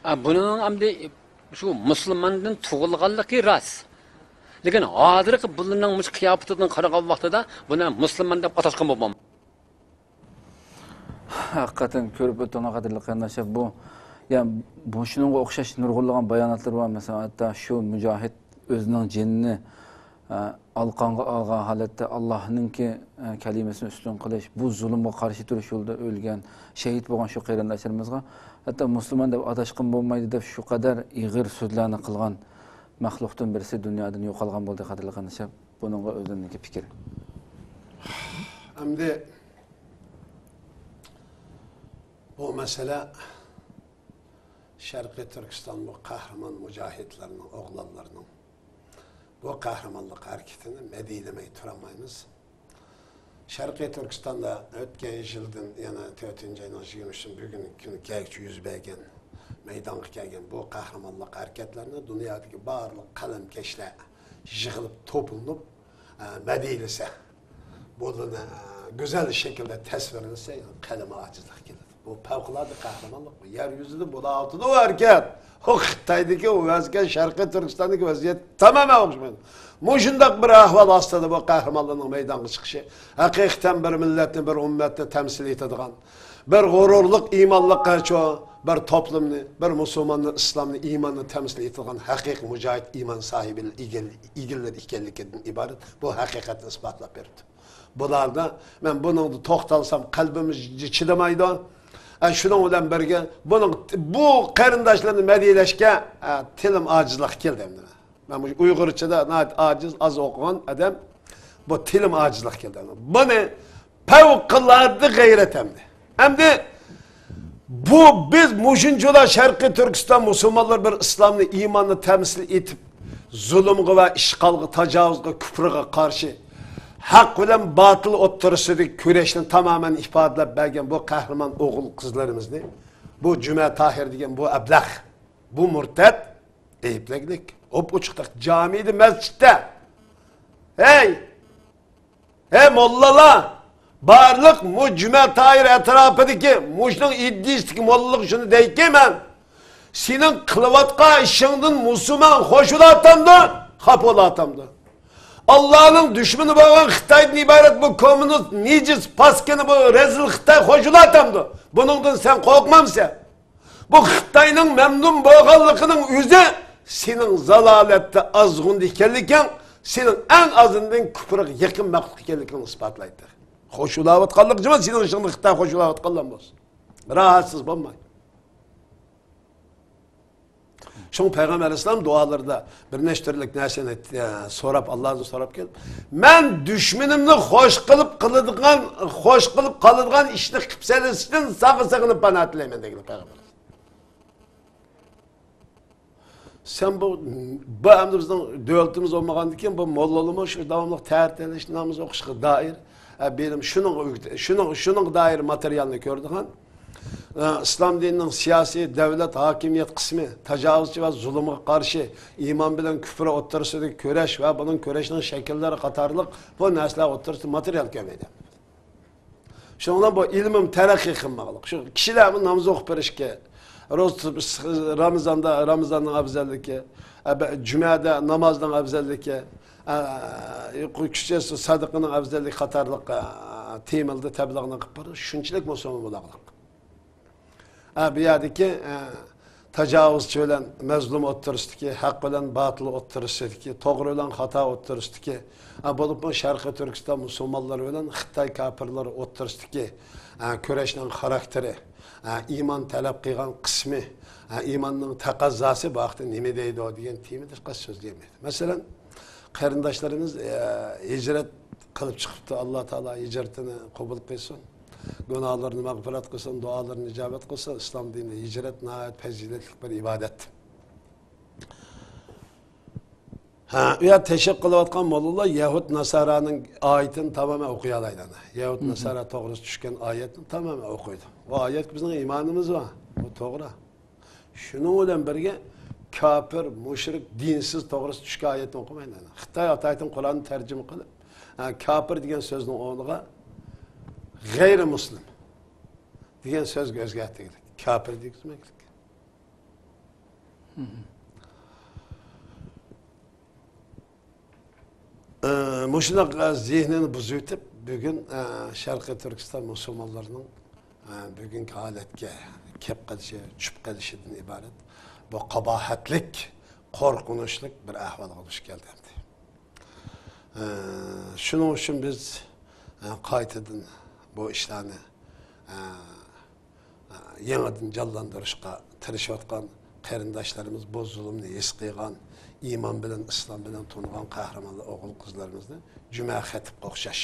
ئە، بۇنىڭ ئەمدى شۇ مۇسۇلماندىن تۇغۇلغانلىقى راست. لېكىن ھازىرقى بۇلارنىڭ مۇشۇ قىياپىتىدىن قارىغان ۋاقتىدا بۇنى مۇسۇلمان دەپ ئاتاشقا بولمايدۇ. ھەقىقەتەن كۆرۈپ ئۆتتۈڭلار، قەدىرلىك قېرىنداشلار. بۇ، يا، مۇشۇنىڭغا ئوخشاش نۇرغۇنلىغان باياناتلار بار. مەسىلەن، ھەتتا شۇ مۇجاھىد ئۆزىنىڭ جېنىنى، ئە، ئالقانغا ئالغان ھالەتتە ئاللاھنىڭكى، ئە، كەلىمىسىنى ئۈستۈن قىلىش، بۇ زۇلۇمغا قارشى تۇرۇش يولىدا ئۆلگەن، شېھىت بولغان شۇ قېرىنداشلىرىمىزغا ھەتتا مۇسۇلمان دەپ ئاتاشقىمۇ بولمايدۇ دەپ شۇ قەدەر ئېغىر سۆزلەرنى قىلغان مەخلۇقتىن بىرسى دۇنيادىن يوقالغان بولدى، قەدىرلىك قېرىنداشلار. بۇنىڭغا ئۆزۈمنىڭكى پىكرى. ئەمدى بۇ مەسىلە شەرقىي تۈركىستان بۇ قەھرىمان مۇجاھىدلىرىنىڭ، ئوغلانلىرىنىڭ بۇ قەھرىمانلىق ھەرىكىتىنى مەدھىيلىمەي تۇرالمايمىز. شەرقىي تۈركىستاندا ئۆتكەن يىلدىن يەنە تۆتىنچى ئاينىڭ يىگىرمە ئۈچىدىن بۈگۈنكى كۈنگىچە يۈز بەرگەن، مەيدانغا كەلگەن بۇ قەھرىمانلىق ھەرىكەتلەرنى دۇنيادىكى بارلىق قەلەمكەشلەر يىغىلىپ، توپلىنىپ، ئە، مەدھىيلىسە، بۇلارنى، ئە، گۈزەل شەكىلدە تەسۋىرلىسە، قەلىمى ئاجىزلىق كېلىدۇ. بۇ پەۋقۇلئاددە قەھرىمانلىق. بۇ يەر يۈزىدە بولاۋاتىدۇ بۇ ھەرىكەت. ئۇ خىتايدىكى، ئۇ ۋەزىيەت، شەرقىي تۈركىستاندىكى ۋەزىيەت تامامەن ئوخشىمايدۇ. مۇشۇنداق بىر ئەھۋال ئاستىدا بۇ قەھرىمانلارنىڭ مەيدانغا چىقىشى ھەقىقەتەن بىر مىللەتنى، بىر ئۈممەتنى تەمسىل ئېتىدىغان، بىر غۇرۇرلۇق، ئىمانلىق قاچۇ، بىر توپلۇمنى، بىر مۇسۇلماننى، ئىسلامنى، ئىماننى تەمسىل ئېتىدىغان ھەقىقىي مۇجاھىد، ئىمان ساھىبى، ئىگىل-، ئىگىلىرى ئىكەنلىكىدىن ئىبارەت بۇ ھەقىقەتنى ئىسپاتلاپ بېرىپتۇ. بۇلاردا مەن بۇنىڭدا توختالسام قەلبىم چىدىمايدۇ. ئە، شۇنىڭ بىلەن بىرگە بۇنىڭ، بۇ قېرىنداشلارنى مەدھىيلەشكە، ئە، تىلىم ئاجىزلىق كەلدى ئەمدى. مەن مۇشۇ ئۇيغۇرچىدا ناھايىتى ئاجىز، ئاز ئوقۇغان ئادەم، بۇ تىلىم ئاجىزلىق كەلدى. بۇنى پەۋقۇلئاددە غەيرەت ئەمدى. ئەمدى بۇ بىز مۇشۇنچىلا شەرقىي تۈركىستان مۇسۇلمانلىرى بىر ئىسلامنى، ئىماننى تەمسىل ئېتىپ، زۇلۇمغا ۋە ئىشغالغا، تاجاۋۇزغا، كۇپرىغا قارشى ھەق بىلەن باتىل ئوتتۇرىسىدىكى كۈرەشنى تامامەن ئىپادىلەپ بەرگەن بۇ قەھرىمان ئوغۇل قىزلىرىمىزنى بۇ جۈمە تاھىر دېگەن بۇ ئەبلەخ، بۇ مۇرتەت ئەيىبلەگلىك. ئوپئوچۇق جامىدە، مەسچىتتە. ھەي! ھەي موللىلار! بارلىق مۇ جۈمە تاھىر ئەتراپىدىكى مۇشۇنىڭ ئىدىيىسىدىكى موللىلىق شۇنى دەيكى مەن. سېنىڭ قىلىۋاتقان ئىشىڭدىن مۇسۇلمان خوش بولاتامدۇ؟ خاپا بولاتامدۇ؟ ئاللانىڭ دۈشمىنى بولغان خىتايدىن ئىبارەت بۇ كوممۇنىست، نىجىس، پاسكىنا بۇ رەزىل خىتاي خوش بولاتامدۇ؟ بۇنىڭدىن سەن قورقمامسەن؟ بۇ خىتاينىڭ مەمنۇن بولغانلىقىنىڭ ئۆزى سېنىڭ زالالەتتە ئازغۇندا ئىكەنلىكىڭ، سېنىڭ ئەڭ ئازىندىن كۇپرغا يېقىن مەخلۇق ئىكەنلىكىڭنى ئىسپاتلايدۇ. خوش بولاۋاتقانلىقى جۇمۇ سېنىڭ ئىشىڭدا خىتاي خوش بولاۋاتقانلار بولسۇن. راھەتسىز بولماي. شۇڭا پەيغەمبەر ئەلەيھىسسالام دۇئالىرىدا بىر نەچچە تۈرلۈك نەرسىنى، ئە، سوراپ، ئاللادىن سوراپ كېلىپ، مەن دۈشمىنىمنى خوش قىلىپ قىلىدىغان، خوش قىلىپ قالىدىغان ئىشنى قىلىپ سېلىشتىن ساڭا سېغىنىپ پاناھ تىلەيمەن دېگەن پەيغەمبەر. سەن بۇ، بۇ ئەمدى بىزنىڭ دۆلىتىمىز بولمىغاندىن كېيىن بۇ موللىلىمۇ شۇ داۋاملىق تەھەر تىلەش، ناماز ئوقۇشقا دائىر، ئە، بىلىم، شۇنىڭ، شۇنىڭ، شۇنىڭغا دائىر ماتېرىيالنى كۆرىدىغان، ئە، ئىسلام دىنىنىڭ سىياسىي، دەۋلەت، ھاكىمىيەت قىسمى، تاجاۋۇزچى ۋە زۇلۇمغا قارشى، ئىمان بىلەن كۇپر ئوتتۇرىسىدىكى كۈرەش ۋە بۇنىڭ كۈرەشنىڭ شەكىللىرى قاتارلىق بۇ نەرسىلەر ئوتتۇرىسىدا ماتېرىيال كۆپەيدى. شۇنىڭ بىلەن بۇ ئىلمىم تەرەققىي قىلماقلىق. شۇ كىشىلەرمۇ ناماز ئوقۇپ بېرىشكە، روزا تۇتۇپ، رامىزاندا، رامىزاننىڭ ئەۋزەللىكى، ئە، بە-، جۈمەدە نامازنىڭ ئەۋزەللىكى، ئە، كۈچەيسە سەدىقىنىڭ ئەۋزەللىكى قاتارلىق، ئە، تېمىلدا تەبلىغنى قىلىپ بېرىش شۇنچىلىك مۇسۇلمان بولاقلىق. ئە، بۇ يەردىكى، ئە، تاجاۋۇزچى بىلەن مەزلۇم ئوتتۇرىسىدىكى، ھەق بىلەن باتىل ئوتتۇرىسىدىكى، توغرا بىلەن خاتا ئوتتۇرىسىدىكى، ئە، بولۇپمۇ شەرقىي تۈركىستان مۇسۇلمانلىرى بىلەن خىتاي كاپىرلىرى ئوتتۇرىسىدىكى، ئە، كۈرەشنىڭ خاراكتېرى، ئە، ئىمان تەلەپ قىلغان قىسمى، ئە، ئىماننىڭ تەقەززاسى بۇ ھەقتە نېمە دەيدۇ دېگەن تېمىدا ھېچقانداق سۆزلىيەلمەيدۇ. مەسىلەن، قېرىنداشلىرىمىز، ئە، ھىجرەت قىلىپ چىقىپتۇ. ئاللا تائالا ھىجرىتىنى قوبۇل قىلسۇن. گۇناھلىرىنى مەغپىرەت قىلسۇن، دۇئالىرىنى ئىجابەت قىلسۇن. ئىسلام دىنىدا ھىجرەت ناھايىتى پەزىلەتلىك بىر ئىبادەت. ھە، ئۇ يەردە تەشۋىق قىلىۋاتقان موللىلار يەھۇد ناسارانىڭ ئايىتىنى تامامەن ئوقۇيالايدۇ. يەھۇد ناسارا توغرىسىدا چۈشكەن ئايەتنى تامامەن ئوقۇيدۇ. ئۇ ئايەتكە بىزنىڭ ئىمانىمىز بار. بۇ توغرا. شۇنىڭ بىلەن بىرگە كاپىر، مۇشرىك، دىنسىز توغرىسىدا چۈشكەن ئايەتنى ئوقۇمايدۇ. خىتاي ئاتايتىن قۇرئاننى تەرجىمە قىلىپ، ھە، كاپىر دېگەن سۆزنىڭ ئورنىغا غەيرىي مۇسلىم دېگەن سۆزگە ئۆزگەرتىۋېتىلدى. كاپىر دېگۈزمەكلىك. ئە، مۇشۇنداق، ئە، زېھنىنى بۇزۇۋېتىپ، بۈگۈن، ئە، شەرقىي تۈركىستان مۇسۇلمانلىرىنىڭ، ئە، بۈگۈنكى ھالەتكە كەپ قېلىشى، چۈشۈپ قېلىشىدىن ئىبارەت بۇ قاباھەتلىك، قورقۇنچلۇق بىر ئەھۋالغا دۇچ كەلدى ئەمدى. ئە، شۇنىڭ ئۈچۈن بىز، ئە، قايتىدىن بۇ ئىشلارنى، ئە، يېڭىدىن جانلاندۇرۇشقا تىرىشىۋاتقان قېرىنداشلىرىمىز، بۇ زۇلۇمنى ھېس قىلغان، ئىمان بىلەن، ئىسلام بىلەن تونۇغان قەھرىمانلار ئوغۇل-قىزلىرىمىزنى جۈمە خەتىپكە ئوخشاش،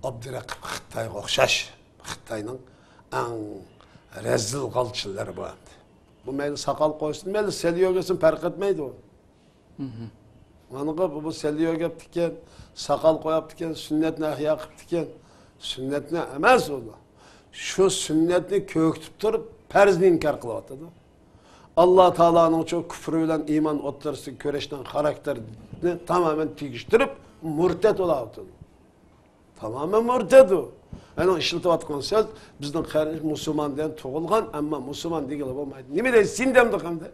ئابدۇرەقىب خىتايغا ئوخشاش، خىتاينىڭ ئەڭ رەزىل غالچىلىرى بۇ ئەمدى. بۇ مەيلى ساقال قويسۇن، مەيلى سەل يۆگىسۇن، پەرق ئەتمەيدۇ. مانا بۇ، بۇ سەل يۆگەپتىكەن، ساقال قوياپتىكەن، سۈننەتنى ئەھيا قىپتىكەن. سۈننەتنى ئەمەس ئۇ. شۇ سۈننەتنى كۆكۈتۈپ تۇرۇپ، پەرزنى ئىنكار قىلىۋاتىدۇ. ئاللا تائالانىڭچۇ كۇفر بىلەن ئىمان ئوتتۇرىسىدىكى كۈرەشنىڭ خاراكتېرىنى تامامەن تېگىشتۈرۈپ، مۇرتەت بولاۋاتىدۇ. تامامەن مۇرتەت ئۇ. ئەنە ئىشلىتىۋاتقان سۆز، بىزنىڭ قېرىندىشىمىز مۇسۇلمان دېگەن تۇغۇلغان، ئەمما مۇسۇلمان دېگىلى بولمايدۇ. نېمە دەيسىز، سېنى دەمدۇق ئەمدى؟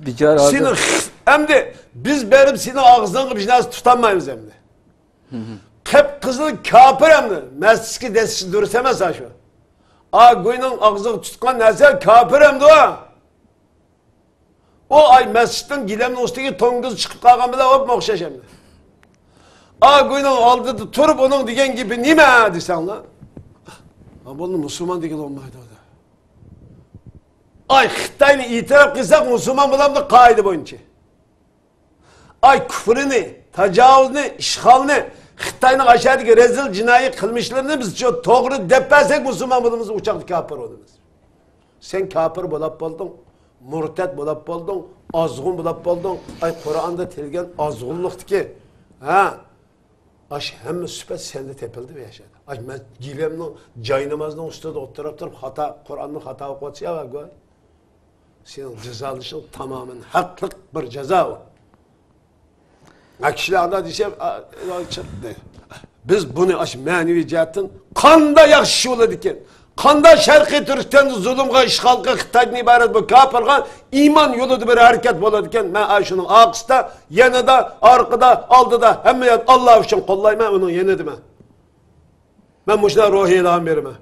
بىچارە سېنى ھازىر خ-، ئەمدى بىز بېرىپ سېنىڭ ئاغزىڭغا بىر نەرسە تۇتالمايمىز ئەمدى. قىپقىزىل كاپىر ئەمدى. مەسچىتكە دەسسىشى دۇرۇس ئەمەس ھە شۇ. ئا گۇينىڭ ئاغزىغا تۇتقان نەرسە كاپىر ئەمدى ئۇ. ئۇ ئاي مەسچىتنىڭ گىلەمنىڭ ئۈستىگە توڭگۇز چىقىپ قالغان بىلەن ئوپمۇ ئوخشاش ئەمدى. ئا گۇينىڭ ئالدىدا تۇرۇپ ئۇنىڭ دېگەن گېپى نېمە دېسەڭلار، ھا، بۇنى مۇسۇلمان دېگىلى بولمايدۇ. ئاي خىتاينى ئېتىراپ قىلساق مۇسۇلمان بولامدۇ قائىدە بويىچە؟ ئاي كۇفرىنى، تاجاۋۇزنى، ئىشغالنى، خىتاينىڭ ئاشۇ يەردىكى رەزىل جىنايى قىلمىشلىرىنى بىز شۇ توغرا دەپ بەرسەك مۇسۇلمان بولىمىز، ئۇ چاغدا كاپىر بولىمىز. سەن كاپىر بولاپ بولدۇڭ، مۇرتەت بولاپ بولدۇڭ، ئازغۇن بولاپ بولدۇڭ. ئاي قۇرئاندا تىلگەن ئازغۇنلۇقتىكى، ھە، ئاش ھەممە سۈپەت سەندە تېپىلدى بۇ ياشادا. ئاش مەن گىلەمنىڭ جاينامازنىڭ ئۈستىدە ئولتۇرۇپ تۇرۇپ خاتا، قۇرئاننى خاتا ئوقۇۋاتسا يا گوي. سېنىڭ جازالىشىڭ تامامەن ھەقلىق بىر جازا ئۇ. ھە، كىشىلەر ئانداق دېسە، ئا، ئا، چىقتى. بىز بۇنى ئاشۇ مەنىۋى جەھەتتىن قانداق ياخشى ئىش بولىدىكەن؟ قانداق شەرقىي تۈركىستاندا زۇلۇمغا، ئىشغالغا، خىتايدىن ئىبارەت بۇ كاپىرغا ئىمان يولىدا بىر ھەرىكەت بولىدىكەن؟ مەن ئاشۇنىڭ ئارقىسىدا، يېنىدا، ئارقىدا، ئالدىدا، ھەممە يەردە ئاللا ئۈچۈن قوللايمەن، ئۇنىڭ يېنىدىمەن. مەن مۇشۇنداق روھىي ئىلھام بېرىمەن.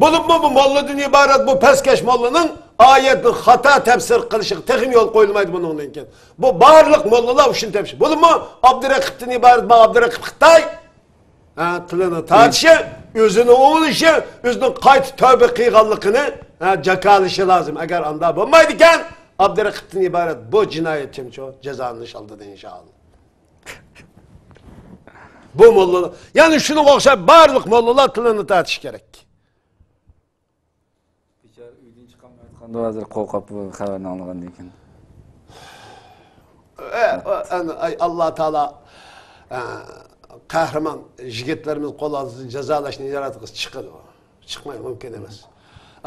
بولۇپمۇ بۇ موللىدىن ئىبارەت بۇ پەسكەش موللىنىڭ ئايەتنى خاتا تەپسىر قىلىشىغا تېخىمۇ يول قويۇلمايدۇ بۇنىڭدىن كېيىن. بۇ بارلىق موللىلار شۇنى تېپىشى. بولۇپمۇ ئابدۇرەقىبتىن ئىبارەت، مانا ئابدۇرەقىب خىتاي، ھە، تىلىنى تارتىشى، ئۆزىنى ئوڭلىشى، ئۆزىنىڭ قايتا تەۋبە قىلغانلىقىنى، ھە، جاكارلىشى لازىم. ئەگەر ئانداق بولمايدىكەن، ئابدۇرەقىبتىن ئىبارەت بۇ جىنايەتچىمۇ جازالىنىش ئالدىدا ئىنشائاللا. بۇ موللىلار، يەنى شۇنىڭغا ئوخشاپ بارلىق موللىلار تىلىنى تارتىشى كېرەك. بىچارە ئۆيدىن چىقالمايۋاتقاندۇ ھازىر قورقۇپ بۇ خەۋەرنى ئاڭلىغاندىن كېيىن. ئە، ئە، ئەنە، ئاي، ئاللا تائالا، ئە، قەھرىمان يىگىتلىرىمىز قول ئالدىدا جازالاشنى ياراتقۇسى چىقىدۇ. چىقماي مۇمكىن ئەمەس.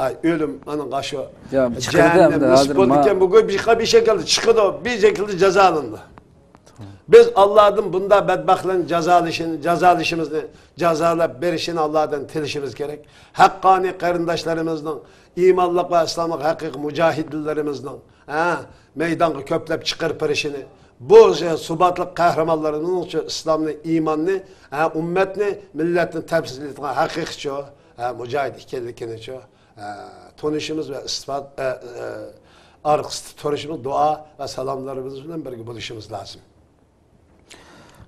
ئاي، ئۆلۈم، ئانىڭغا شۇ يا، چىقىدۇ جەھەننەم ئەمدى، نېسىپ ھازىر بولدىكەن، ما- بۇ بىر، بىر شەكىلدە چىقىدۇ، بىر شەكىلدە جازالىنىدۇ. بىز ئاللادىن بۇنداق بەدبەختلەرنى جازالىشىنى، جازالىشىمىزنى، جازالاپ بېرىشىنى ئاللادىن تىلىشىمىز كېرەك. ھەققانىي قېرىنداشلىرىمىزنىڭ، ئىمانلىق ۋە ئىسلاملىق ھەقىقىي مۇجاھىدىنلىرىمىزنىڭ، ھە، مەيدانغا كۆپلەپ چىقىرىپ بېرىشىنى، بۇ سۇباتلىق قەھرىمانلىرىمىزنىڭ شۇ ئىسلامنى، ئىماننى، ھە، ئۈممەتنى، مىللەتنى تەمسىل ئېتىدىغان ھەقىقىيچۇ، ھە، مۇجاھىد ئىكەنلىكىنىچۇ، ئە، تونۇشىمىز ۋە ئىستىپاد-، ئە، ئە، ئارقىسىدا تۇرۇشىمىز، دۇئا ۋە سالاملىرىمىز بىلەن بىرگە بولۇشىمىز لازىم.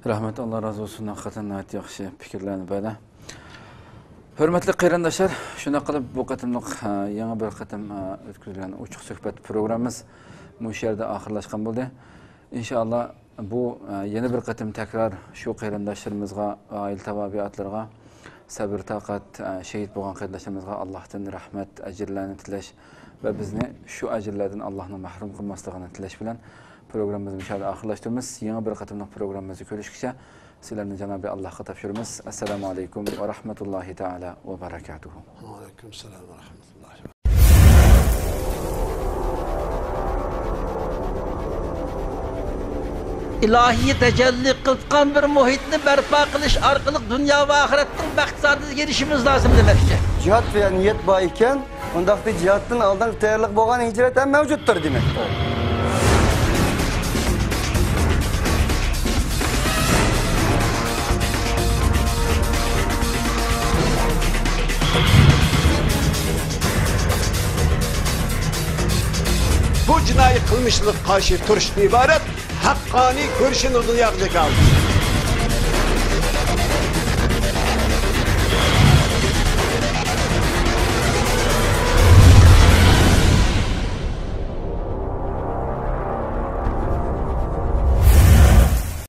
رەھمەت، ئاللا رازى بولسۇن، ھەقىقەتەن ناھايىتى ياخشى پىكىرلەرنى بەردى. ھۆرمەتلىك قېرىنداشلار، شۇنداق قىلىپ بۇ قېتىملىق، ئە، يېڭى بىر قېتىم، ئە، ئۆتكۈزۈلگەن ئوچۇق سۆھبەت پروگراممىمىز مۇشۇ يەردە ئاخىرلاشقان بولدى. ئىنشائاللا، بۇ، ئە، يەنە بىر قېتىم تەكرار شۇ قېرىنداشلىرىمىزغا، ئائىلە تاۋابىئاتلىرىغا، سەۋر-تاقەت، ئە، شېھىت بولغان قېرىنداشلىرىمىزغا ئاللاھتىن رەھمەت، ئەجىرلەرنى تىلەش ۋە بىزنى شۇ ئەجىرلەردىن ئاللاھنىڭ مەھرۇم قىلماسلىقىنى تىلەش بىلەن پروگراممىمىزنى مۇشۇ يەردە ئاخىرلاشتۇرىمىز. يېڭى بىر قېتىملىق پروگراممىمىزدا كۆرۈشكىچە سىلەرنى جانابى ئاللاھقا تاپشۇرىمىز. ئەسسالامۇ ئەلەيكۇم ۋە رەھمەتۇللاھى تائالا ۋە بەرەكاتۇھۇ. ۋەئەلەيكۇم سالام ۋە رەھمەتۇللاھى. ئىلاھىي تەجەللى قىلىۋاتقان بىر مۇھىتنى بەرپا قىلىش ئارقىلىق دۇنيا ۋە ئاخىرەتنىڭ بەخت سائادىتىگە ئېرىشىشىمىز لازىم دېمەكچى. جىھاد دېگەن نىيەت بار ئىكەن، ئۇنداقتا جىھادتىن ئالدىنقى تەييارلىق بولغان ھىجرەت ھەم مەۋجۇتتۇر دېمەكتۇر. بۇ جىنايى قىلمىشلىققا قارشى تۇرۇشتىن ئىبارەت ھەققانىي كۈرىشى دۇنياغا جاكارلىق.